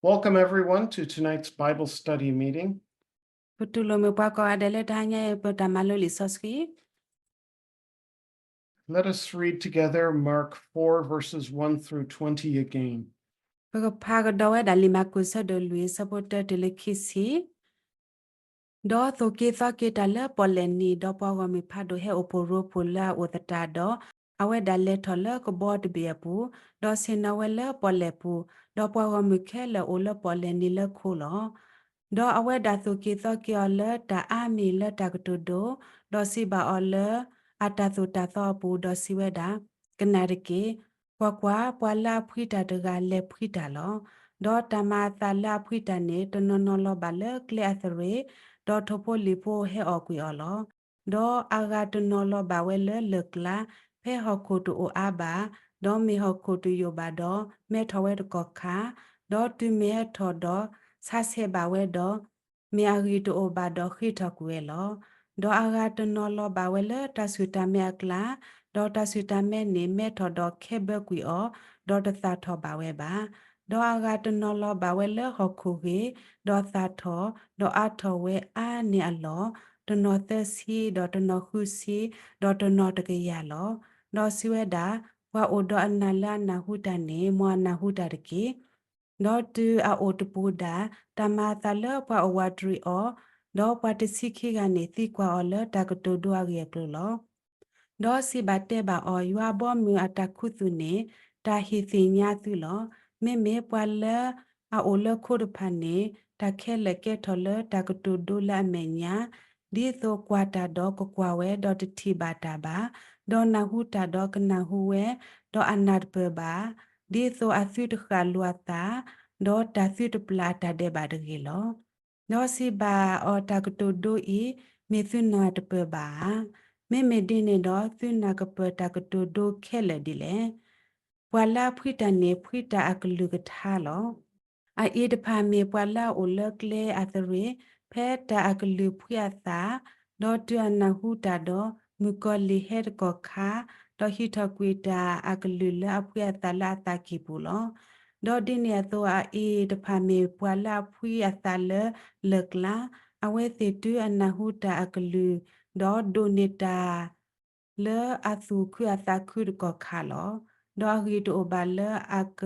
Welcome, everyone, to tonight's Bible study meeting. ပတူၢ်လိာ်မုာ်ပှၤကိးဂၤဒဲးလၢတဟါညါအံၤ ပတၢ်မၤလိလံာ်စီဆှံ Let us read together Mark four, verses one through twenty again. ပကဖးကဒီးဝဲဒၣ်လံာ်မၢ်ကူး ဆၢဒိၣ်လွံၢ် ဆၢဖိတၢတုၤလၢခံဆံ ဒီးသိၣ်က့ၤသီက့ၤတၢ်လၢပီၣ်လဲၣ်နံၤ, ဒီးပှၤဂီၢ်မုၢ်ဖးဒိၣ်ဟဲအိၣ်ဖှိၣ်ရိဖှိၣ်လၢအအိၣ်သတးဒီး, အဝဲဒၣ်လဲၤထီၣ်လၢကဘီတဘ့ၣ်အပူၤ, ဒီးဆ့ၣ်နီၤဝဲလၢပီၣ်လဲၣ်ပူၤ, ဒီးပှၤဂီၢ်မုၢ်ခဲလၢာ်အိၣ်လၢပီၣ်လဲၣ်နံၤလၢခိလီၤ. ဒီးအဝဲဒၣ်သိၣ်က့ၤသီက့ၤအီၤလၢတၢ်အါမံၤလၢတၢ်ကတိၤဒိ, ဒီးစံးဘၣ်အီၤလၢအတၢ်သိၣ်တၢ်သီအပူၤ, ဒီးစံးဝဲဒၣ်, ကနၣ်တက့ၢ်. ကွၢ်ကွၢ်, ပှၤလၢအဖှံတၢ်တဂၤလဲၤဖှံတၢ်လီၤ. ဒီးတၢ်မၤအသးလၢအဖှံတၢ်န့ၣ် တနီၤနီၤလီၤဘၣ်လၢကျဲအသရ့ၤ, ဒီးထိၣ်ဖိလံၣ်ဖိဟဲအီၣ်ကွံာ်အီၤလီၤ. ဒီးအဂၤတနီၤလီၤဘၣ်ဝဲလၢလၢၢ်ကျါ, ဖဲဟီၣ်ခိၣ်တအိၣ်အါဘၣ်, ဒီးမ့ၢ်ဟီၣ်ခိၣ်တယိာ်ဘၣ်ဒီး, မဲထီၣ်ဝဲတကီၢ်ခါ, ဒီးတုၤမ့ၢ်ဟဲထီၣ်ဒီးဆါဆဲးဘၣ်ဝဲဒီး, မ့ၢ်အဂံၢ်တအိၣ်ဘၣ်ဒီးဃ့ထီၣ်ကွံာ်ဝဲလီၤ. ဒီးအဂၤတနီၤလီၤဘၣ်ဝဲလၢတၢ်ဆူၣ်တၢ်မဲအကျါ, ဒီးတၢ်ဆူၣ်တၢ်မဲန့ၣ် မဲထီၣ်ဒီးခဲဘၢကွံာ်အီၤ, ဒီးတသၣ်ထီၣ်ဘၣ်ဝဲဘၣ်. ဒီးအဂၤတနီၤလီၤဘၣ်ဝဲလၢဟီၣ်ခိၣ်ဂ့ၤ, ဒီးသၣ်ထီၣ်, ဒီးအါထီၣ်ဝဲအါန့ၢ်အလီၢ်, တနီၤသၢဆံ, ဒီးတနီၤဃုဆံ, ဒီးတနီၤတကယၤလီၤ. ဒီးစံးဝဲဒၣ်, ပှၤအိၣ်ဒီးအနၢ်လၢအနၢ်ဟူတၢ်န့ၣ် မ်အနၢ်ဟူတၢ်တက့ၢ်. ဒီးတုၤအအိၣ်တပူၤဒၣ်, တၢ်မၤအသးလၢပှၤအိၣ်ဝးတရံးအီၤ, ဒီးပှၤတဆံခံဂၤန့ၣ်သံကွၢ်အီၤလၢတၢ်ကတိၤဒိအဂ့ၢ်အကျိၤလီၤ. ဒီးစံးဘၣ်တဲဘၣ်အီၤ, ယွၤအဘီအမုၢ်အတၢ်ခူသူၣ်န့ၣ် တၢ်ဟ့ၣ်သ့ၣ်ညါသုလီၤ. မ့မ့ၢ်ပှၤလၢအအိၣ်လၢခိတဖၣ်န့ၣ် တၢ်ခဲလၢာ်ကဲထီၣ်လၢတၢ်ကတိၤဒိလၢအမဲာ်ညါ, ဒ်သိးကွၢ်တၢ်ဒီးကကွၢ်ဝဲ, ဒီးတထံၣ်ဘၣ်တၢ်ဘၣ်, ဒီးနၢ်ဟူတၢ်ဒီးကနၢ်ဟူဝဲ, ဒီးအနၢ်တပၢၢ်ဘၣ်, ဒ်သိးအသုတဃၣ်လိာ်အသး, ဒီးတၢ်သုတပျၢ်အတၢ်ဒဲးဘးတဂ့ၤလီၤ. ဒီးစံးဘၣ်အီၤ, တၢ်ကတိၤဒိအံၤ မ့ၢ်သုနၢ်တပၢၢ်ဘၣ်ဧါ. မ့မ့ၢ်ဒ်န့ၣ်ဒီး သုနၢ်ကပၢၢ်တၢ်ကတိၤဒိခဲလၢာ်ဒ်လဲၣ်. ပှၤလၢအဖှံတၢ်န့ၣ် ဖှံတၢ်အကလုၢ်ကထါလီၤ. အအံၤတဖၣ်မ့ၢ်ပှၤလၢအအိၣ်လၢကျဲအသရ့ၤ, ဖဲတၢ်အကလုၢ်ဖှံအသး, ဒီးတုၤအနၢ်ဟူတၢ်ဒီး, မုၣ်ကီၤလံၢ်ဟဲတကီၢ်ခါ, ဒီးဟံးထီၣ်ကွံာ်တၢ်အကလုၢ်လၢအဖှံအသးလၢအသးကံၢ်ပူၤလီၤ. ဒီးဒ်န့ၣ်အသိး အအံၤတဖၣ်မ့ၢ်ပှၤလၢအဖှံအသးလၢလၢၢ်ကျါ, အဝဲသ့ၣ်တုၤအနၢ်ဟူတၢ်အကလုၢ်, ဒီးဒိးန့ၢ်တၢ် လၢအသူၣ်ခုအသးခုတကီၢ်ခါလီၤ. ဒီးအဂံၢ်တအိၣ်ဘၣ်လၢအက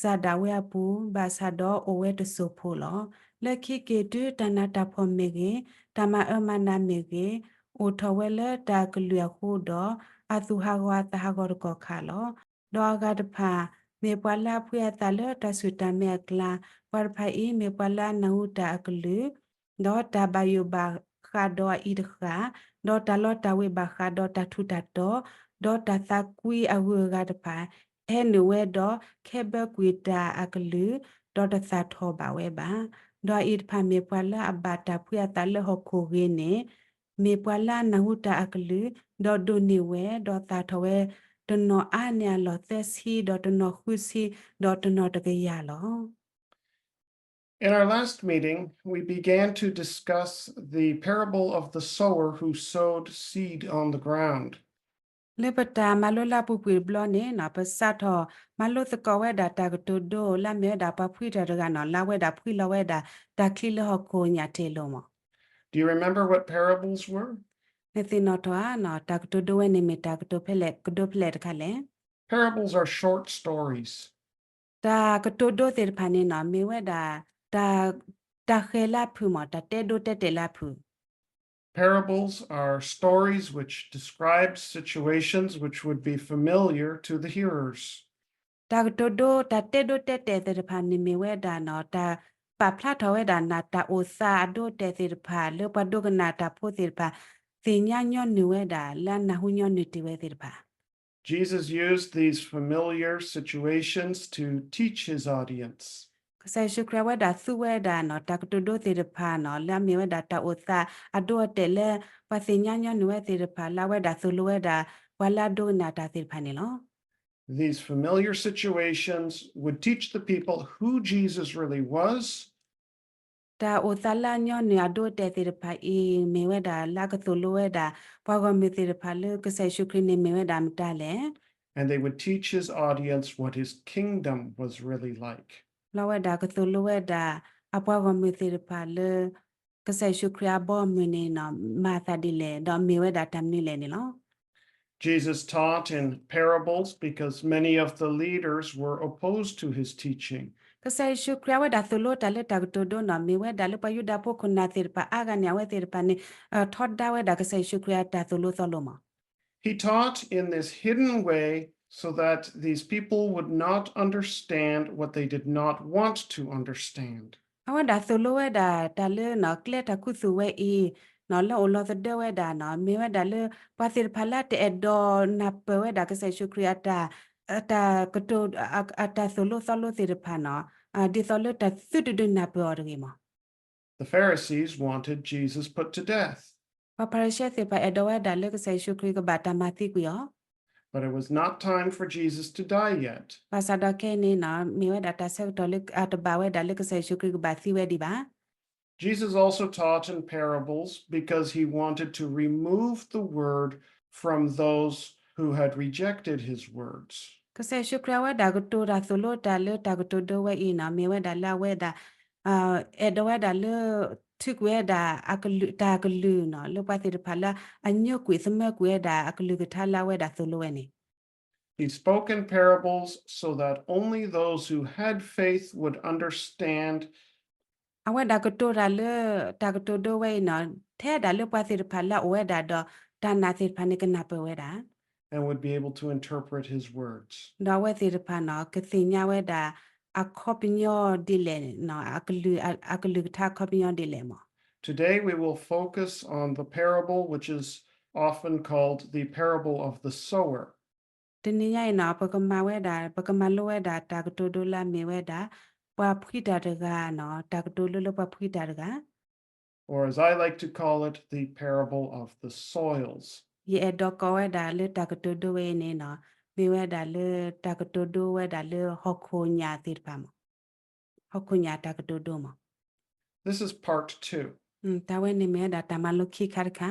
စၢ်ဒၣ်ဝဲအပူၤ, ဘၣ်ဆၣ်ဒီးအိၣ်ဝဲတစိၢ်ဖိလီၤ. လၢခံက့ၤတုၤတၢ်နးတၢ်ဖှီၣ်မ့ၢ်ဂ့ၤ, တၢ်မၤအၢမၤနးမ့ၢ်ဂ့ၤ, အိၣ်ထီၣ်ဝဲလၢတၢ်အကလုၢ်အဃိဒီး, အသူၣ်ဟးဂီၤအသးဟးဂီၤတကီၢ်ခါလီၤ. ဒီးအဂၤတဖၣ်, မ့ၢ်ပှၤလၢအဖှံအသးလၢတၢ်ဆူၣ်တၢ်မဲအကျါ, ပှၤတဖၣ်အံၤ မ့ၢ်ပှၤလၢအနၢ်ဟူတၢ်အကလုၢ်, ဒီးတၢ်ဘၣ်ယိၣ်ဘၣ်ဃးဒီးအအံၤတဃၣ်, ဒီးတၢ်လီတၢ်ဝ့ၤဘၣ်ဃးဒီးတၢ်ထူးတၢ်တီၤ, ဒီးတၢ်သးကွံအဂုၤအဂၤတဖၣ်, ဟဲနုာ်ဝဲဒီးခဲဘၢကွံာ်တၢ်အကလုၢ်, ဒီးတသၣ်ထီၣ်ဘၣ်ဝဲဘၣ်. ဒီးအအံၤတဖၣ်မ့ၢ်ပှၤလၢအဘၣ်တၢ်ဖှံအသးလၢဟီၣ်ခိၣ်ဂ့ၤန့ၣ်, မ့ၢ်ပှၤလၢအနၢ်ဟူတၢ်အကလုၢ်, ဒီးဒိးန့ၢ်ဝဲ, ဒီးသၣ်ထီၣ်ဝဲ, တနီၤအါန့ၢ်အလီၢ်သၢဆံ, ဒီးတနီၤဃုဆံ, ဒီးတနီၤတကယၤလီၤ. In our last meeting, we began to discuss the parable of the sower who sowed seed on the ground. လၢပတၢ်မၤလိလၢအပူၤကွံာ်တဘျီန့ၣ်နီၤ, ပစးထီၣ်မၤလိသကိးဝဲဒၣ်တၢ်ကတိၤဒိလၢအမ့ၢ်ဝဲဒၣ်ပှၤဖှံတၢ်တဂၤနီၤ, လၢအဝဲဒၣ်ဖှံလီၤဝဲဒၣ်တၢ်ချံလၢဟီၣ်ခိၣ်ညၣ်ထံးလိၤမး. Do you remember what parables were? နသ့ၣ်နီၣ်ထီၣ်ဧါနီၤ, တၢ်ကတိၤဒိဝဲန့ၣ်မ့ၢ်တၢ်ကတိၤဖဲလဲၣ်, ကဒိဖဲလဲၣ်တခါလဲၣ်. Parables are short stories. တၢ်ကတိၤဒိသ့ၣ်တဖၣ်န့ၣ်နီၤ, မ့ၢ်ဝဲဒၣ် တၢ်, တၢ်ဃဲၤလၢအဖုၣ်မး, တၢ်တဲဒိတဲတဲာ်လၢအဖုၣ်. Parables are stories which describe situations which would be familiar to the hearers. တၢ်ကတိၤဒိ, တၢ်တဲဒိတဲတဲာ်သ့ၣ်တဖၣ်န့ၣ်မ့ၢ်ဝဲဒၣ်နီၤ, တၢ်ပာ်ဖျါထီၣ်ဝဲဒၣ်နၤ တၢ်အိၣ်သးအဒိအတဲာ်သ့ၣ်တဖၣ် လၢပှၤဒိကနၣ်တၢ်ဖိသ့ၣ်တဖၣ် သ့ၣ်ညါညီနုၢ်ဝဲဒၣ် လၢအနၢ်ဟူညီနုၢ်တ့ၢ်ဝဲသ့ၣ်တဖၣ်. Jesus used these familiar situations to teach his audience. ကစၢ်ယ့ၣ်ၡူးခရံာ်အဝဲဒၣ်သူဝဲဒၣ်နီၤ, တၢ်ကတိၤဒိသ့ၣ်တဖၣ်နီၤ, လၢအမ့ၢ်ဝဲဒၣ်တၢ်အိၣ်သးအဒိအတဲာ်လၢ ပှၤသ့ၣ်ညါညီနုၢ်ဝဲသ့ၣ်တဖၣ် လၢအဝဲဒၣ်သိၣ်လိဝဲဒၣ် ပှၤလၢအဒိကနၣ်တၢ်သ့ၣ်တဖၣ်န့ၣ်လီၤ. These familiar situations would teach the people who Jesus really was. တၢ်အိၣ်သးလၢအညီနုၢ်အဒိအတဲာ်သ့ၣ်တဖၣ်အံၤ မ့ၢ်ဝဲဒၣ်လၢအကသိၣ်လိဝဲဒၣ် ပှၤဂီၢ်မုၢ်သ့ၣ်တဖၣ်လၢကစၢ်ယ့ၣ်ၡူးခရံာ်န့ၣ်မ့ၢ်ဝဲဒၣ်မတၤလဲၣ်. And they would teach his audience what his kingdom was really like. လီၤဝဲဒၣ်ကသိၣ်လိဝဲဒၣ် အပှၤဂီၢ်မုၢ်သ့ၣ်တဖၣ်လၢ ကစၢ်ယ့ၣ်ၡူးခရံာ်အဘီအမုၢ်န့ၣ်နီၤ မၤအသးဒ်လဲၣ် ဒီးမ့ၢ်ဝဲဒၣ်တၢ်မနုၤလဲၣ်န့ၣ်လီၤ. Jesus taught in parables because many of the leaders were opposed to his teaching. ကစၢ်ယ့ၣ်ၡူးခရံာ်အဝဲဒၣ်သိၣ်လိတၢ်လၢတၢ်ကတိၤဒိနီၤ မ့ၢ်ဝဲဒၣ်လၢပှၤယူဒၤဖိခိၣ်နၢ်သ့ၣ်တဖၣ်အါဂၤန့ၣ် အဝဲသ့ၣ်တဖၣ်န့ၣ် ထီဒါဝဲဒၣ်ကစၢ်ယ့ၣ်ၡူးခရံာ်အတၢ်သိၣ်လိသီလိမး. He taught in this hidden way so that these people would not understand what they did not want to understand. အဝဲဒၣ်သိၣ်လိဝဲဒၣ်တၢ်လၢနီၤ ကျဲတၢ်ခူသူၣ်ဝဲအံၤနီၤ လၢအိၣ်လီၤသဒၢဝဲဒၣ်နီၤ မ့ၢ်ဝဲဒၣ်လၢ ပှၤသ့ၣ်တဖၣ်လၢတအဲၣ်ဒိးနၢ်ပၢၢ်ဝဲဒၣ်ကစၢ်ယ့ၣ်ၡူးခရံာ်အတၢ် အတၢ်ကတိၤ အတၢ်သိၣ်လိသီလိသ့ၣ်တဖၣ်နီၤ ဒ်သိးလၢတၢ်သုတဒုးနၢ်ပၢၢ်အီၤတဂ့ၤမး. The Pharisees wanted Jesus put to death. ပှၤဖၤရံၤၡဲသ့ၣ်တဖၣ်အဲၣ်ဒိးဝဲဒၣ်လၢကစၢ်ယ့ၣ်ၡူးခရံာ်ကဘၣ်တၢ်မၤသံကွံာ်အီၤ But it was not time for Jesus to die yet. ဘၣ်ဆၣ်ဒီးခဲအံၤန့ၣ်နီၤ မ့ၢ်ဝဲဒၣ်တၢ်ဆၢကတီၢ်လၢအတဘၣ်ဝဲဒၣ်လၢကစၢ်ယ့ၣ်ၡူးခရံာ်ကဘၣ်သံဝဲဒံးဘၣ်. Jesus also taught in parables because he wanted to remove the word from those who had rejected his words. ကစၢ်ယ့ၣ်ၡူးခရံာ်အဝဲဒၣ်ကတိၤတၢ်သိၣ်လိတၢ်လၢတၢ်ကတိၤဒိဝဲအံၤနီၤ မ့ၢ်ဝဲဒၣ်လၢအဝဲဒၣ် အဲၣ်ဒိးဝဲဒၣ်လၢ ထုးကွံာ်ဝဲဒၣ် တၢ်ကလုၢ်နီၤ လၢပှၤသ့ၣ်တဖၣ်လၢအညိကွံာ်သမၢကွံာ်ဝဲဒၣ်အကလုၢ်ကထါလၢအဝဲဒၣ်သိၣ်လိဝဲန့ၣ် He spoke in parables so that only those who had faith would understand အဝဲဒၣ်ကတိၤတၢ်လၢ တၢ်ကတိၤဒိဝဲအံၤနီၤ ထဲဒၣ်လၢပှၤသ့ၣ်တဖၣ်လၢအအိၣ်ဝဲဒၣ်ဒီးတၢ်နာ်သ့ၣ်တဖၣ်န့ၣ်ကနၢ်ပၢၢ်ဝဲဒၣ် and would be able to interpret his words. ဒီးအဝဲသ့ၣ်တဖၣ်နီၤ ကသ့ၣ်ညါဝဲဒၣ် အခီပညီဒ်လဲၣ်နီၤ အကလုၢ် အကလုၢ်ကထါအခီပညီဒ်လဲၣ်မး. Today we will focus on the parable which is often called the parable of the sower. တနံၤညါအံၤနီၤ ပကမၤဝဲဒၣ် ပကမၤလိဝဲဒၣ်တၢ်ကတိၤဒိလၢအမ့ၢ်ဝဲဒၣ် ပှၤဖှံတၢ်တဂၤနီၤ တၢ်ကတိၤဒိလၢပှၤဖှံတၢ်တဂၤ Or as I like to call it, the parable of the soils. ယအဲၣ်ဒိးကိးဝဲဒၣ်လၢတၢ်ကတိၤဒိဝဲအံၤန့ၣ်နီၤ မ့ၢ်ဝဲဒၣ်လၢတၢ်ကတိၤဒိဝဲဒၣ်လၢဟီၣ်ခိၣ်ညၣ်သ့ၣ်တဖၣ်မး ဟီၣ်ခိၣ်ညၣ်တၢ်ကတိၤဒိမး This is part two. တၢ်ဝဲန့ၣ်မ့ၢ်ဝဲဒၣ်တၢ်မၤလိခံခါတခါ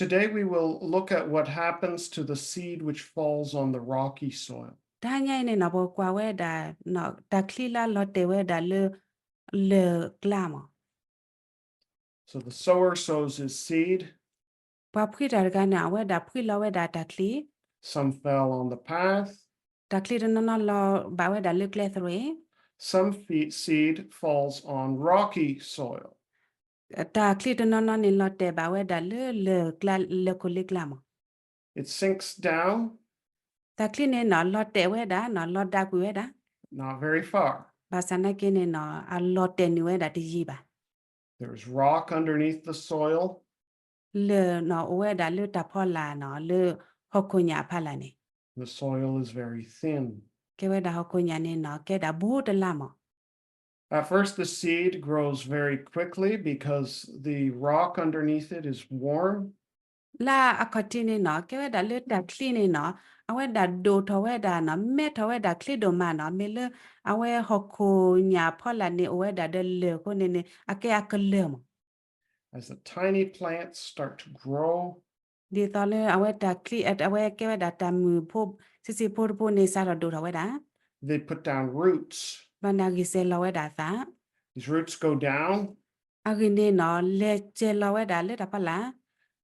Today we will look at what happens to the seed which falls on the rocky soil. တဟါညါအံၤန့ၣ်နီၤ ပကကွၢ်ဝဲဒၣ် တၢ်ချံလၢအလီၤတဲာ်ဝဲဒၣ်လၢ လၢၢ်ကျါမး So the sower sows his seed. ပှၤဖှံတၢ်တဂၤန့ၣ် အဝဲဒၣ်ဖှံလီၤဝဲဒၣ်တၢ်ချံ Some fell on the path. တၢ်ချံတနီၤနီၤလီၤဘၣ်ဝဲဒၣ်လၢကျဲသရ့ၣ် Some fe- seed falls on rocky soil. တၢ်ချံတနီၤနီၤန့ၣ်လီၤတဲာ်ဘၣ်ဝဲဒၣ်လၢလၢၢ်ကျါ လၢၢ်ခိၣ်လ့ကျါမး It sinks down. တၢ်ချံန့ၣ်နီၤ လီၤတဲာ်ဝဲဒၣ်နီၤ လီၤဒၣ်ကွံာ်ဝဲဒၣ် Not very far. ဘၣ်ဆၣ်နာ်က့န့ၣ်နီၤ အလီၤတဲာ်နုာ်ဝဲဒၣ်တယံာ်ဘၣ် There is rock underneath the soil. လၢၢ်နီၤ အိၣ်ဝဲဒၣ်လၢတၢ်ဖီလာ်နီၤ လၢဟီၣ်ခိၣ်ညၣ်အဖီလာ်န့ၣ် The soil is very thin. ကဲဝဲဒၣ်ဟီၣ်ခိၣ်ညၣ်န့ၣ်နီၤ ကဲဒၣ်ဘူးတလါမး At first, the seed grows very quickly because the rock underneath it is warm. လၢအခီၣ်ထံးန့ၣ်နီၤ ကဲဝဲဒၣ်လၢတၢ်ချံန့ၣ်နီၤ အဝဲဒၣ်ဒိၣ်ထီၣ်ဝဲဒၣ်နီၤ မဲထီၣ်ဝဲဒၣ်ချံဒိၣ်မးနီၤ မ့ၢ်လၢအဝဲဟီၣ်ခိၣ်ညၣ်အဖီလာ်န့ၣ် အိၣ်ဝဲဒၣ်ဒီးလၢၢ်အဃိန့ၣ်န့ၣ် အကဲအကလၢၢ်မး As the tiny plants start to grow, ဒ်သိးလၢအဝဲတၢ်ချံ အဝဲကဲဝဲဒၣ်တၢ်မုၢ်ဖိ ဆံးဆံးဖိတဖိန့ၣ် စးထီၣ်ဒိၣ်ထီၣ်ဝဲဒၣ် they put down roots. ဘၣ်န့ၣ်အဂံၢ်စဲၤလီၤဝဲဒၣ်အသး These roots go down. အဂံၢ်န့ၣ်နီၤ လဲၤစဲၤလီၤဝဲဒၣ်လၢတၢ်ဖီလာ်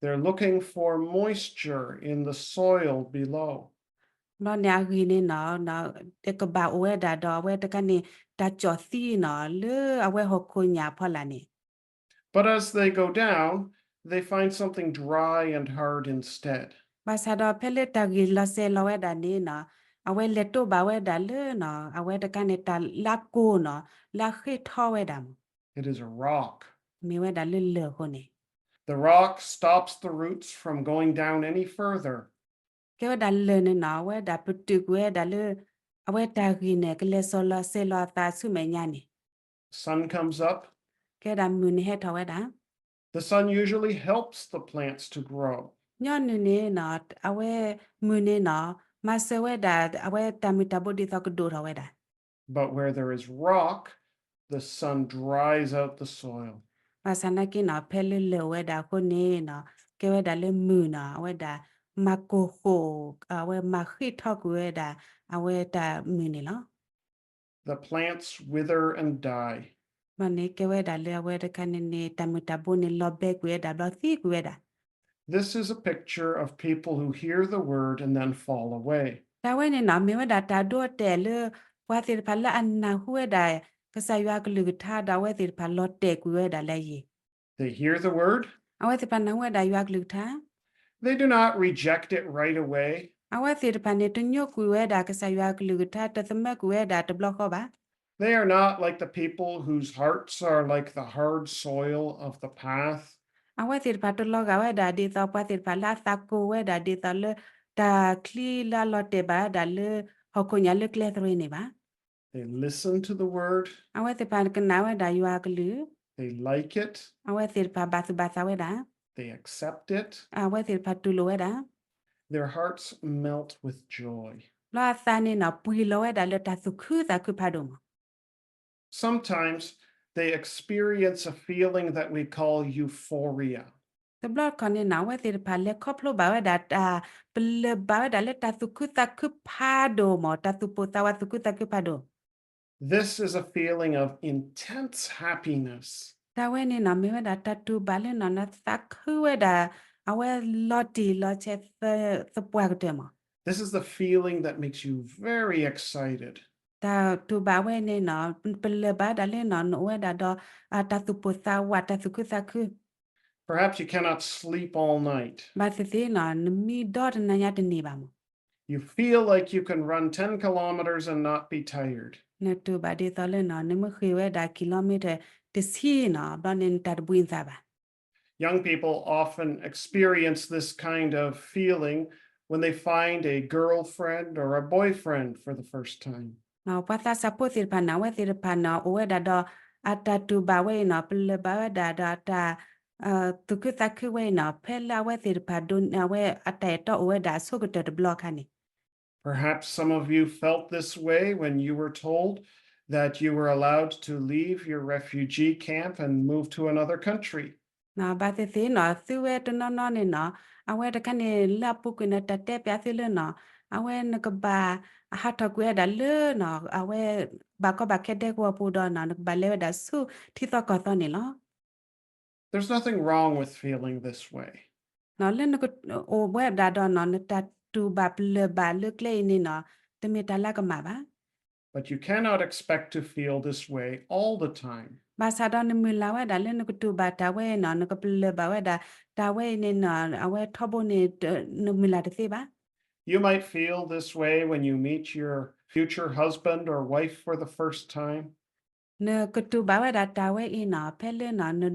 They're looking for moisture in the soil below. ဘၣ်န့ၣ်အဂံၢ်န့ၣ်နီၤ ကဘၣ်အိၣ်ဝဲဒၣ်ဒီးအဝဲတခါန့ၣ် တၢ်ကၠီၣ်သံနီၤ လၢအဝဲဟီၣ်ခိၣ်ညၣ်အဖီလာ်န့ၣ် But as they go down, they find something dry and hard instead. ဘၣ်ဆၣ်ဒီးဖဲလၢတၢ်ဂံၢ်လီၤစဲၤလီၤဝဲဒၣ်န့ၣ်နီၤ အဝဲလဲၤတိဘၣ်ဝဲဒၣ်လၢနီၤ အဝဲတခါန့ၣ် တၢ်လၢကိၢ်နီၤ လၢဃ့ထီဝဲဒၣ်မး It is a rock. မ့ၢ်ဝဲဒၣ်လၢလၢၢ်အဃိန့ၣ် The rock stops the roots from going down any further. ကဲဝဲဒၣ်လၢၢ်န့ၣ်နီၤ အဝဲဒၣ်ပတုာ်ကွံာ်ဝဲဒၣ်လၢ အဝဲတၢ်ဂံၢ်န့ၣ် ကလဲၤစိာ်လီၤစဲၤလီၤအသးဆူမဲာ်ညါန့ၣ် Sun comes up. ကဲဒၣ်မုၢ်န့ၣ်ဟဲထီၣ်ဝဲဒၣ် The sun usually helps the plants to grow. ညီနုၢ်န့ၣ်နီၤ အဝဲမုၢ်န့ၣ်နီၤ မၤစၢၤဝဲဒၣ် အဝဲတၢ်မုၢ်တၢ်ဘိဒ်သိးကဒိၣ်ထီၣ်ဝဲဒၣ် But where there is rock, the sun dries out the soil. ဘၣ်ဆၣ်နာ်က့နီၤ ဖဲလၢလၢၢ်အိၣ်ဝဲဒၣ်အဃိန့ၣ်နီၤ ကဲဝဲဒၣ်လၢမုၢ်နီၤ အဝဲဒၣ်မၤကိၢ်ဃိၣ် အဝဲမၤဃ့ထီကွံာ်ဝဲဒၣ် အဝဲတၢ်မုၢ်န့ၣ်လီၤ. the plants wither and die. ဘၣ်န့ၣ်ကဲဝဲဒၣ်လၢအဝဲတခါန့ၣ်န့ၣ် တၢ်မုၢ်တၢ်ဘိန့ၣ် လီၤဘဲကွံာ်ဝဲဒၣ် ဘျီသံကွံာ်ဝဲဒၣ်. This is a picture of people who hear the word and then fall away. တၢ်ဝဲန့ၣ်နီၤ မ့ၢ်ဝဲဒၣ်တၢ်ဒိအတဲာ်လၢ ပှၤသ့ၣ်တဖၣ်လၢအနၢ်ဟူဝဲဒၣ် ကစၢ်ယွၤကလုၢ်ကထါဒီးအဝဲသ့ၣ်တဖၣ်လီၤတဲာ်ကွံာ်ဝဲဒၣ်လၢအယံၤ. They hear the word. အဝဲသ့ၣ်တဖၣ်နၢ်ဟူဝဲဒၣ်ယွၤကလုၢ်ကထါ They do not reject it right away. အဝဲသ့ၣ်တဖၣ်န့ၣ် တညိကွံာ်ဝဲဒၣ်ကစၢ်ယွၤကလုၢ်ကထါ တသမၢကွံာ်ဝဲဒၣ်တဘျီဃီဘၣ်. They are not like the people whose hearts are like the hard soil of the path. အဝဲသ့ၣ်တဖၣ်တလီၤဂာ်ဝဲဒၣ်ဒ်သိး ပှၤသ့ၣ်တဖၣ်လၢအသးကိၢ်ဝဲဒၣ်ဒ်သိးလၢ တၢ်ချံလၢအလီၤတဲာ်ဘၣ်ဝဲဒၣ်လၢ ဟီၣ်ခိၣ်ညါလၢကျဲသရ့န့ၣ်ဘၣ်. They listen to the word. အဝဲသ့ၣ်တဖၣ်ကနၣ်ဝဲဒၣ်ယွၤကလုၢ်. They like it. အဝဲသ့ၣ်တဖၣ်ဘၣ်သူၣ်ဘၣ်သးဝဲဒၣ်. They accept it. အဝဲသ့ၣ်တဖၣ်တူၢ်လိာ်ဝဲဒၣ်. Their hearts melt with joy. ဘျီအသးန့ၣ်နီၤ ပှံၤလီၤဝဲဒၣ်လၢတၢ်သူၣ်ခုသးခုဖးဒိၣ်မး. Sometimes they experience a feeling that we call euphoria. တဘျီတခီၣ်န့ၣ်နီၤ အဝဲသ့ၣ်တဖၣ်လဲၤခီဖျိဘၣ်ဝဲဒၣ် တၢ်ပလၢၢ်ဘၣ်ဝဲဒၣ်လၢတၢ်သူၣ်ခုသးခုဖးဒိၣ်မး တၢ်သူၣ်ပိၢ်သးဝးသူၣ်ခုသးခုဖးဒိၣ်. This is a feeling of intense happiness. တၢ်ဝဲန့ၣ်နီၤ မ့ၢ်ဝဲဒၣ်တၢ်တူၢ်ဘၣ်လၢနီၤ နသးခုဝဲဒၣ် အဝဲလီၤတံၢ်လီၤဆဲးသပှၢ်ကတၢၢ်မး. This is the feeling that makes you very excited. တၢ်တူၢ်ဘၣ်ဝဲန့ၣ်နီၤ ပလၢၢ်ဘၣ်ဝဲဒၣ်လၢနီၤ နအိၣ်ဝဲဒၣ်ဒီး တၢ်သူၣ်ပိၢ်သးဝးတၢ်သူၣ်ခုသးခု Perhaps you cannot sleep all night. ဘၣ်သ့ၣ်သ့ၣ်နီၤ နမံဒီတနၤညါတန့ၢ်ဘၣ်မး. You feel like you can run ten kilometers and not be tired. နတူၢ်ဘၣ်ဒ်သိးလၢနီၤ နမ့ၢ်ဃ့ၢ်ဝဲဒၣ် kilometer တဆံနီၤ ဘျီန့ၣ် နတၢ်တဘှံးနသးဘၣ်. Young people often experience this kind of feeling when they find a girlfriend or a boyfriend for the first time. ပှၤသးစၢ်ဖိသ့ၣ်တဖၣ်န့ၣ် အဝဲသ့ၣ်တဖၣ်န့ၣ် အိၣ်ဝဲဒၣ်ဒီး အတၢ်တူၢ်ဘၣ်ဝဲအံၤနီၤ ပလၢၢ်ဘၣ်ဝဲဒၣ်ဒီးတၢ် သူၣ်ခုသးခုဝဲအံၤနီၤ ဖဲလၢအဝဲသ့ၣ်တဖၣ်ဒိးန့ၢ် အဝဲအတၢ်အဲၣ်တီအိၣ်ဝဲဒၣ်အဆိကတၢၢ်တဘျီအခါန့ၣ်. Perhaps some of you felt this way when you were told that you were allowed to leave your refugee camp and move to another country. ဘၣ်သ့ၣ်သ့ၣ်နီၤ သုဝဲတနီၤနီၤန့ၣ်နီၤ အဝဲတခါန့ၣ် လၢအပူၤကွံာ်န့ၣ် တၢ်တဲပျးသုလၢနီၤ အဝဲနကဘၣ်ဟးထီၣ်ကွံာ်ဝဲဒၣ်လၢနီၤ အဝဲ ဘၣ်ကီဘၣ်ခဲဒဲကဝီၤပူၤဒီးနီၤ နကဘၣ်လဲၤဝဲဒၣ်ဆူထံသီကီၢ်သီန့ၣ်လီၤ. There's nothing wrong with feeling this way. လၢနကအိၣ်ဝဲဒၣ်ဒီးနီၤ နတၢ်တူၢ်ဘၣ်ပလၢၢ်ဘၣ်လၢကျဲအံၤန့ၣ်နီၤ တမ့ၢ်တၢ်လၢအကမၣ်ဘၣ်. But you cannot expect to feel this way all the time. ဘၣ်ဆၣ်ဒီးနမုၢ်လၢ်ဝဲဒၣ်လၢ နကတူၢ်ဘၣ်တၢ်ဝဲအံၤနီၤ နကပလၢၢ်ဘၣ်ဝဲဒၣ် တၢ်ဝဲအံၤန့ၣ်နီၤ အဝဲထီဘိန့ၣ် နမုၢ်လၢ်တသ့ဘၣ်. You might feel this way when you meet your future husband or wife for the first time. နကတူၢ်ဘၣ်ဝဲဒၣ်တၢ်ဝဲအံၤနီၤ ဖဲလၢနီၤ န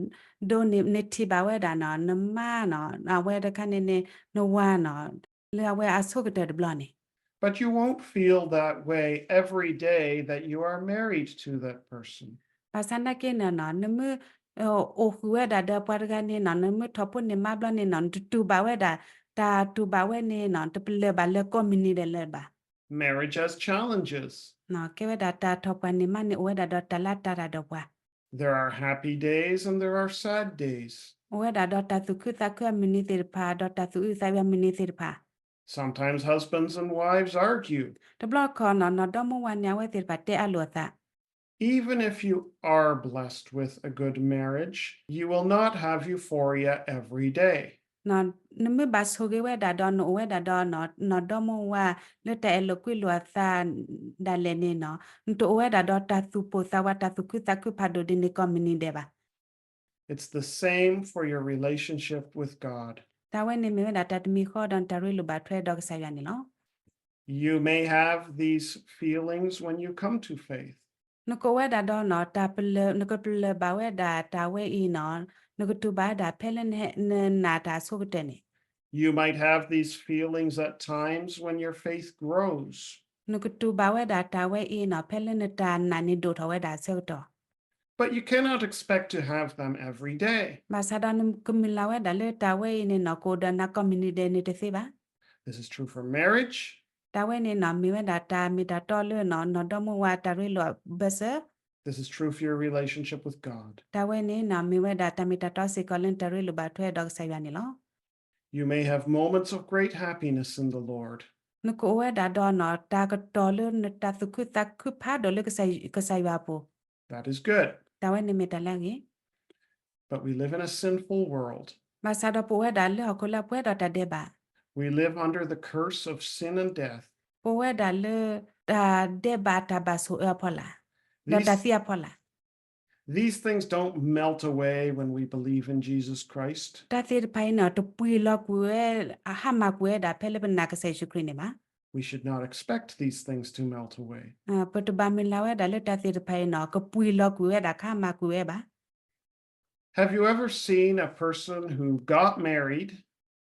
ဒိးန့ၢ် နထံၣ်ဘၣ်ဝဲဒၣ်နီၤ နမါနီၤ အဝဲတခါန့ၣ်န့ၣ် နဝၤနီၤ လၢအဝဲအဆိကတၢၢ်တဘျီန့ၣ်. But you won't feel that way every day that you are married to that person. ဘၣ်ဆၣ်နာ်က့န့ၣ်နီၤ နမ့ၢ်အိၣ်ဃုာ်ဝဲဒၣ်ဒီးပှၤတဂၤန့ၣ်နီၤ နမ့ၢ်ထီၣ်ဖိန့ၢ်မါဘျီန့ၣ်နီၤ နတတူၢ်ဘၣ်ဝဲဒၣ် တၢ်တူၢ်ဘၣ်ဝဲန့ၣ်နီၤ တပလၢၢ်ဘၣ်လၢကိးမုၢ်နံၤဒဲးလၢၤဘၣ်. Marriage has challenges. ကဲဝဲဒၣ်တၢ်ထီၣ်ပှၢ်န့ၢ်မါန့ၣ် အိၣ်ဝဲဒၣ်ဒီးတၢ်လၢတၢ်တၢ်ဒီးပှၤ There are happy days and there are sad days. အိၣ်ဝဲဒၣ်ဒီးတၢ်သူၣ်ခုသးခုအမုၢ်နံၤသ့ၣ်တဖၣ် ဒီးတၢ်သူၣ်အုးသးအုးအမုၢ်နံၤသ့ၣ်တဖၣ်. Sometimes husbands and wives argue. တဘျီခီနီၤ နီၢ်ဒီမါဝၤန့ၣ် အဝဲသ့ၣ်တဖၣ်တဲအါလိာ်အသး. Even if you are blessed with a good marriage, you will not have euphoria every day. နမ့ၢ်ဘၣ်ဆိၣ်ဂ့ၤဝဲဒၣ်ဒီး နအိၣ်ဝဲဒၣ်ဒီး နီၢ်ဒီမါဝၤလၢတၢ်အဲၣ်လိာ်ကွံလိာ်အသးဒၣ်လဲာ်န့ၣ်နီၤ နတအိၣ်ဝဲဒၣ်ဒီးတၢ်သူၣ်ပိၢ်သးဝး တၢ်သူၣ်ခုသးခုဖးဒိၣ်ဒ်န့ၣ်ကိးမုၢ်နံၤဒဲးဘၣ်. It's the same for your relationship with God. တၢ်ဝဲန့ၣ်မ့ၢ်ဝဲဒၣ်တၢ်တမံၤဃီဒီး နတၢ်ရ့လိာ်ဘၣ်ထွဲဒီးကစၢ်ယွၤန့ၣ်လီၤ. You may have these feelings when you come to faith. နကအိၣ်ဝဲဒၣ်ဒီးနီၤ တၢ်ပလၢၢ် နကပလၢၢ်ဘၣ်ဝဲဒၣ်တၢ်ဝဲအံၤနီၤ နကတူၢ်ဘၣ်ဝဲဒၣ်ဖဲလၢနနာ်တၢ်အဆိကတၢၢ်န့ၣ်. You might have these feelings at times when your faith grows. နကတူၢ်ဘၣ်ဝဲဒၣ်တၢ်ဝဲအံၤနီၤ ဖဲလၢနတၢ်နာ်န့ၣ်ဒိၣ်ထီၣ်ဝဲဒၣ်အဆၢကတီၢ်. But you cannot expect to have them every day. ဘၣ်ဆၣ်ဒီးနကမုၢ်လၢ်ဝဲဒၣ်လၢတၢ်ဝဲအံၤန့ၣ်နီၤ ကအိၣ်ဒီးနၤကိးမုၢ်နံၤဒဲးန့ၣ်တသ့ဘၣ်. This is true for marriage. တၢ်ဝဲန့ၣ်နီၤ မ့ၢ်ဝဲဒၣ်တၢ်မ့ၢ်တၢ်တီလၢနီၤ နီၢ်ဒီမါဝၤတၢ်ရ့လိာ်အဘၢၣ်စၢၤ. This is true for your relationship with God. တၢ်ဝဲန့ၣ်နီၤ မ့ၢ်ဝဲဒၣ်တၢ်မ့ၢ်တၢ်တီစ့ၢ်ကီးလၢနတၢ်ရ့လိာ်ဘၣ်ထွဲဒီးကစၢ်ယွၤန့ၣ်လီၤ. You may have moments of great happiness in the Lord. နကအိၣ်ဝဲဒၣ်ဒီးနီၤ တၢ်ကတီၤလၢနတၢ်သူၣ်ခုသးခုဖးဒိၣ်လၢကစၢ်ယွၤအပူၤ, that is good. တၢ်ဝဲန့ၣ်မ့ၢ်တၢ်လၢအဂ့ၤ. But we live in a sinful world. ဘၣ်ဆၣ်ဒီးပအိၣ်ဝဲဒၣ်လၢဟီၣ်ခိၣ်လၢအပှဲၤဒီးတၢ်ဒဲးဘး, we live under the curse of sin and death. ပအိၣ်ဝဲဒၣ်လၢ တၢ်ဒဲးဘးတၢ်ဘၣ်ဆိၣ်အၢအဖီလာ်, ဒီးတၢ်သံအဖီလာ် These things don't melt away when we believe in Jesus Christ. တၢ်သ့ၣ်တဖၣ်အံၤန့ၣ် တပှံၤလီၤကွံာ်ဝဲ, ဟါမၢ်ကွံာ်ဝဲဒၣ်ဖဲလၢပနာ်ကစၢ်ယ့ၣ်ၡူးခရံာ်န့ၣ်ဘၣ်. We should not expect these things to melt away. ပတဘၣ်မုၢ်လၢ်ဝဲဒၣ်လၢတၢ်သ့ၣ်တဖၣ်အံၤန့ၣ် ကပှံၤလီၤကွံာ်ဝဲဒၣ် ကဟါမၢ်ကွံာ်ဝဲဘၣ်. Have you ever seen a person who got married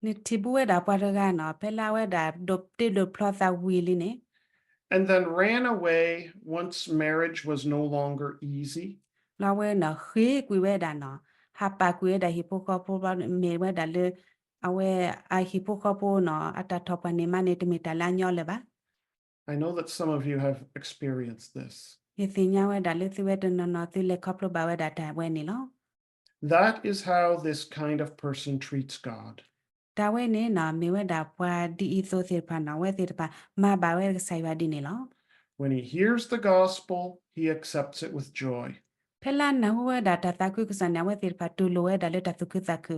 နထံၣ်ဘူးဝဲဒၣ်ပှၤတဂၤန့ၣ် ဖဲလၢအဝဲဒၣ်ဒိးတ့ဒိးဖျီသးဝံၤလံန့ၣ် and then ran away once marriage was no longer easy? လၢအဝဲန့ၣ် ဃ့ကွံာ်ဝဲဒၣ်န့ၣ်, ဟးပာ်ကွံာ်ဝဲဒၣ်ဟံၣ်ဖိဃီဖိ မ့ၢ်ဝဲဒၣ်လၢ အဝဲအဟံၣ်ဖိဃီဖိန့ၣ် အတၢ်ထီၣ်ပှၤန့ၣ်မးန့ၣ် တမ့ၢ်တၢ်လၢအညီလၢၤဘၣ်. I know that some of you have experienced this. ယသ့ၣ်ညါဝဲဒၣ်လၢသုဝဲတနီၤနီၤ သုလဲၤခီဖျိဘၣ်ဝဲဒၣ်တၢ်ဝဲန့ၣ်လီၤ. That is how this kind of person treats God. တၢ်ဝဲန့ၣ်န့ၣ် မ့ၢ်ဝဲဒၣ်ပှၤဒ်အံၤသိးသ့ၣ်တဖၣ်န့ၣ် အဝဲသ့ၣ်တဖၣ် မၤဘၣ်ဝဲကစၢ်ယွၤဒ်န့ၣ်လီၤ. When he hears the gospel, he accepts it with joy. ဖဲလၢနၢ်ဟူဝဲဒၣ်တၢ်သးခုကစီၣ်န့ၣ် အဝဲသ့ၣ်တဖၣ်တူၢ်လိာ်ဝဲဒၣ်လၢတၢ်သူၣ်ခုသးခု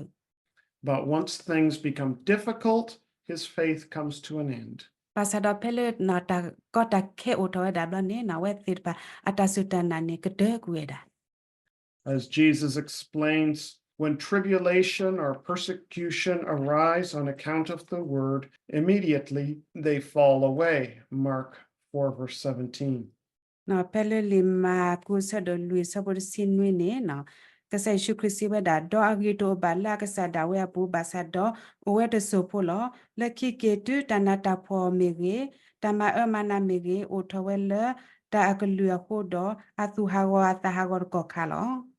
But once things become difficult, his faith comes to an end. ဘၣ်ဆၣ်ဒီးဖဲလၢ တၢ်ကီတၢ်ခဲအိၣ်ထီၣ်ဝဲဒၣ်ဘျီန့ၣ် အဝဲသ့ၣ်တဖၣ် အတၢ်စူၢ်တၢ်နာ်န့ၣ် ကတၢၢ်ကွံာ်ဝဲဒၣ်. As Jesus explains, when tribulation or persecution arise on account of the word, immediately they fall away. Mark four, verse seventeen. ဖဲလၢလံာ်မၢ်ကူးဆၢဒိၣ်လွံၢ်ဆၢဖိတဆံနွံန့ၣ် ကစၢ်ယ့ၣ်ၡူးခရံာ်စံးဝဲဒၣ် ဒီးအဂံၢ်တအိၣ်ဘၣ်လၢအကစၢ်ဒၣ်ဝဲအပူၤ ဘၣ်ဆၣ်ဒီး အိၣ်ဝဲတစိၢ်ဖိလီၤ. လၢခံက့ၤတုၤတၢ်နးတၢ်ဖှီၣ်မ့ၢ်ဂ့ၤ, တၢ်မၤအၢမၤနးမ့ၢ်ဂ့ၤ, အိၣ်ထီၣ်ဝဲလၢတၢ်အကလုၢ်အဃိဒီး အသူၣ်ဟးဂီၤအသးဟးဂီၤတကီၢ်ခါလီၤ.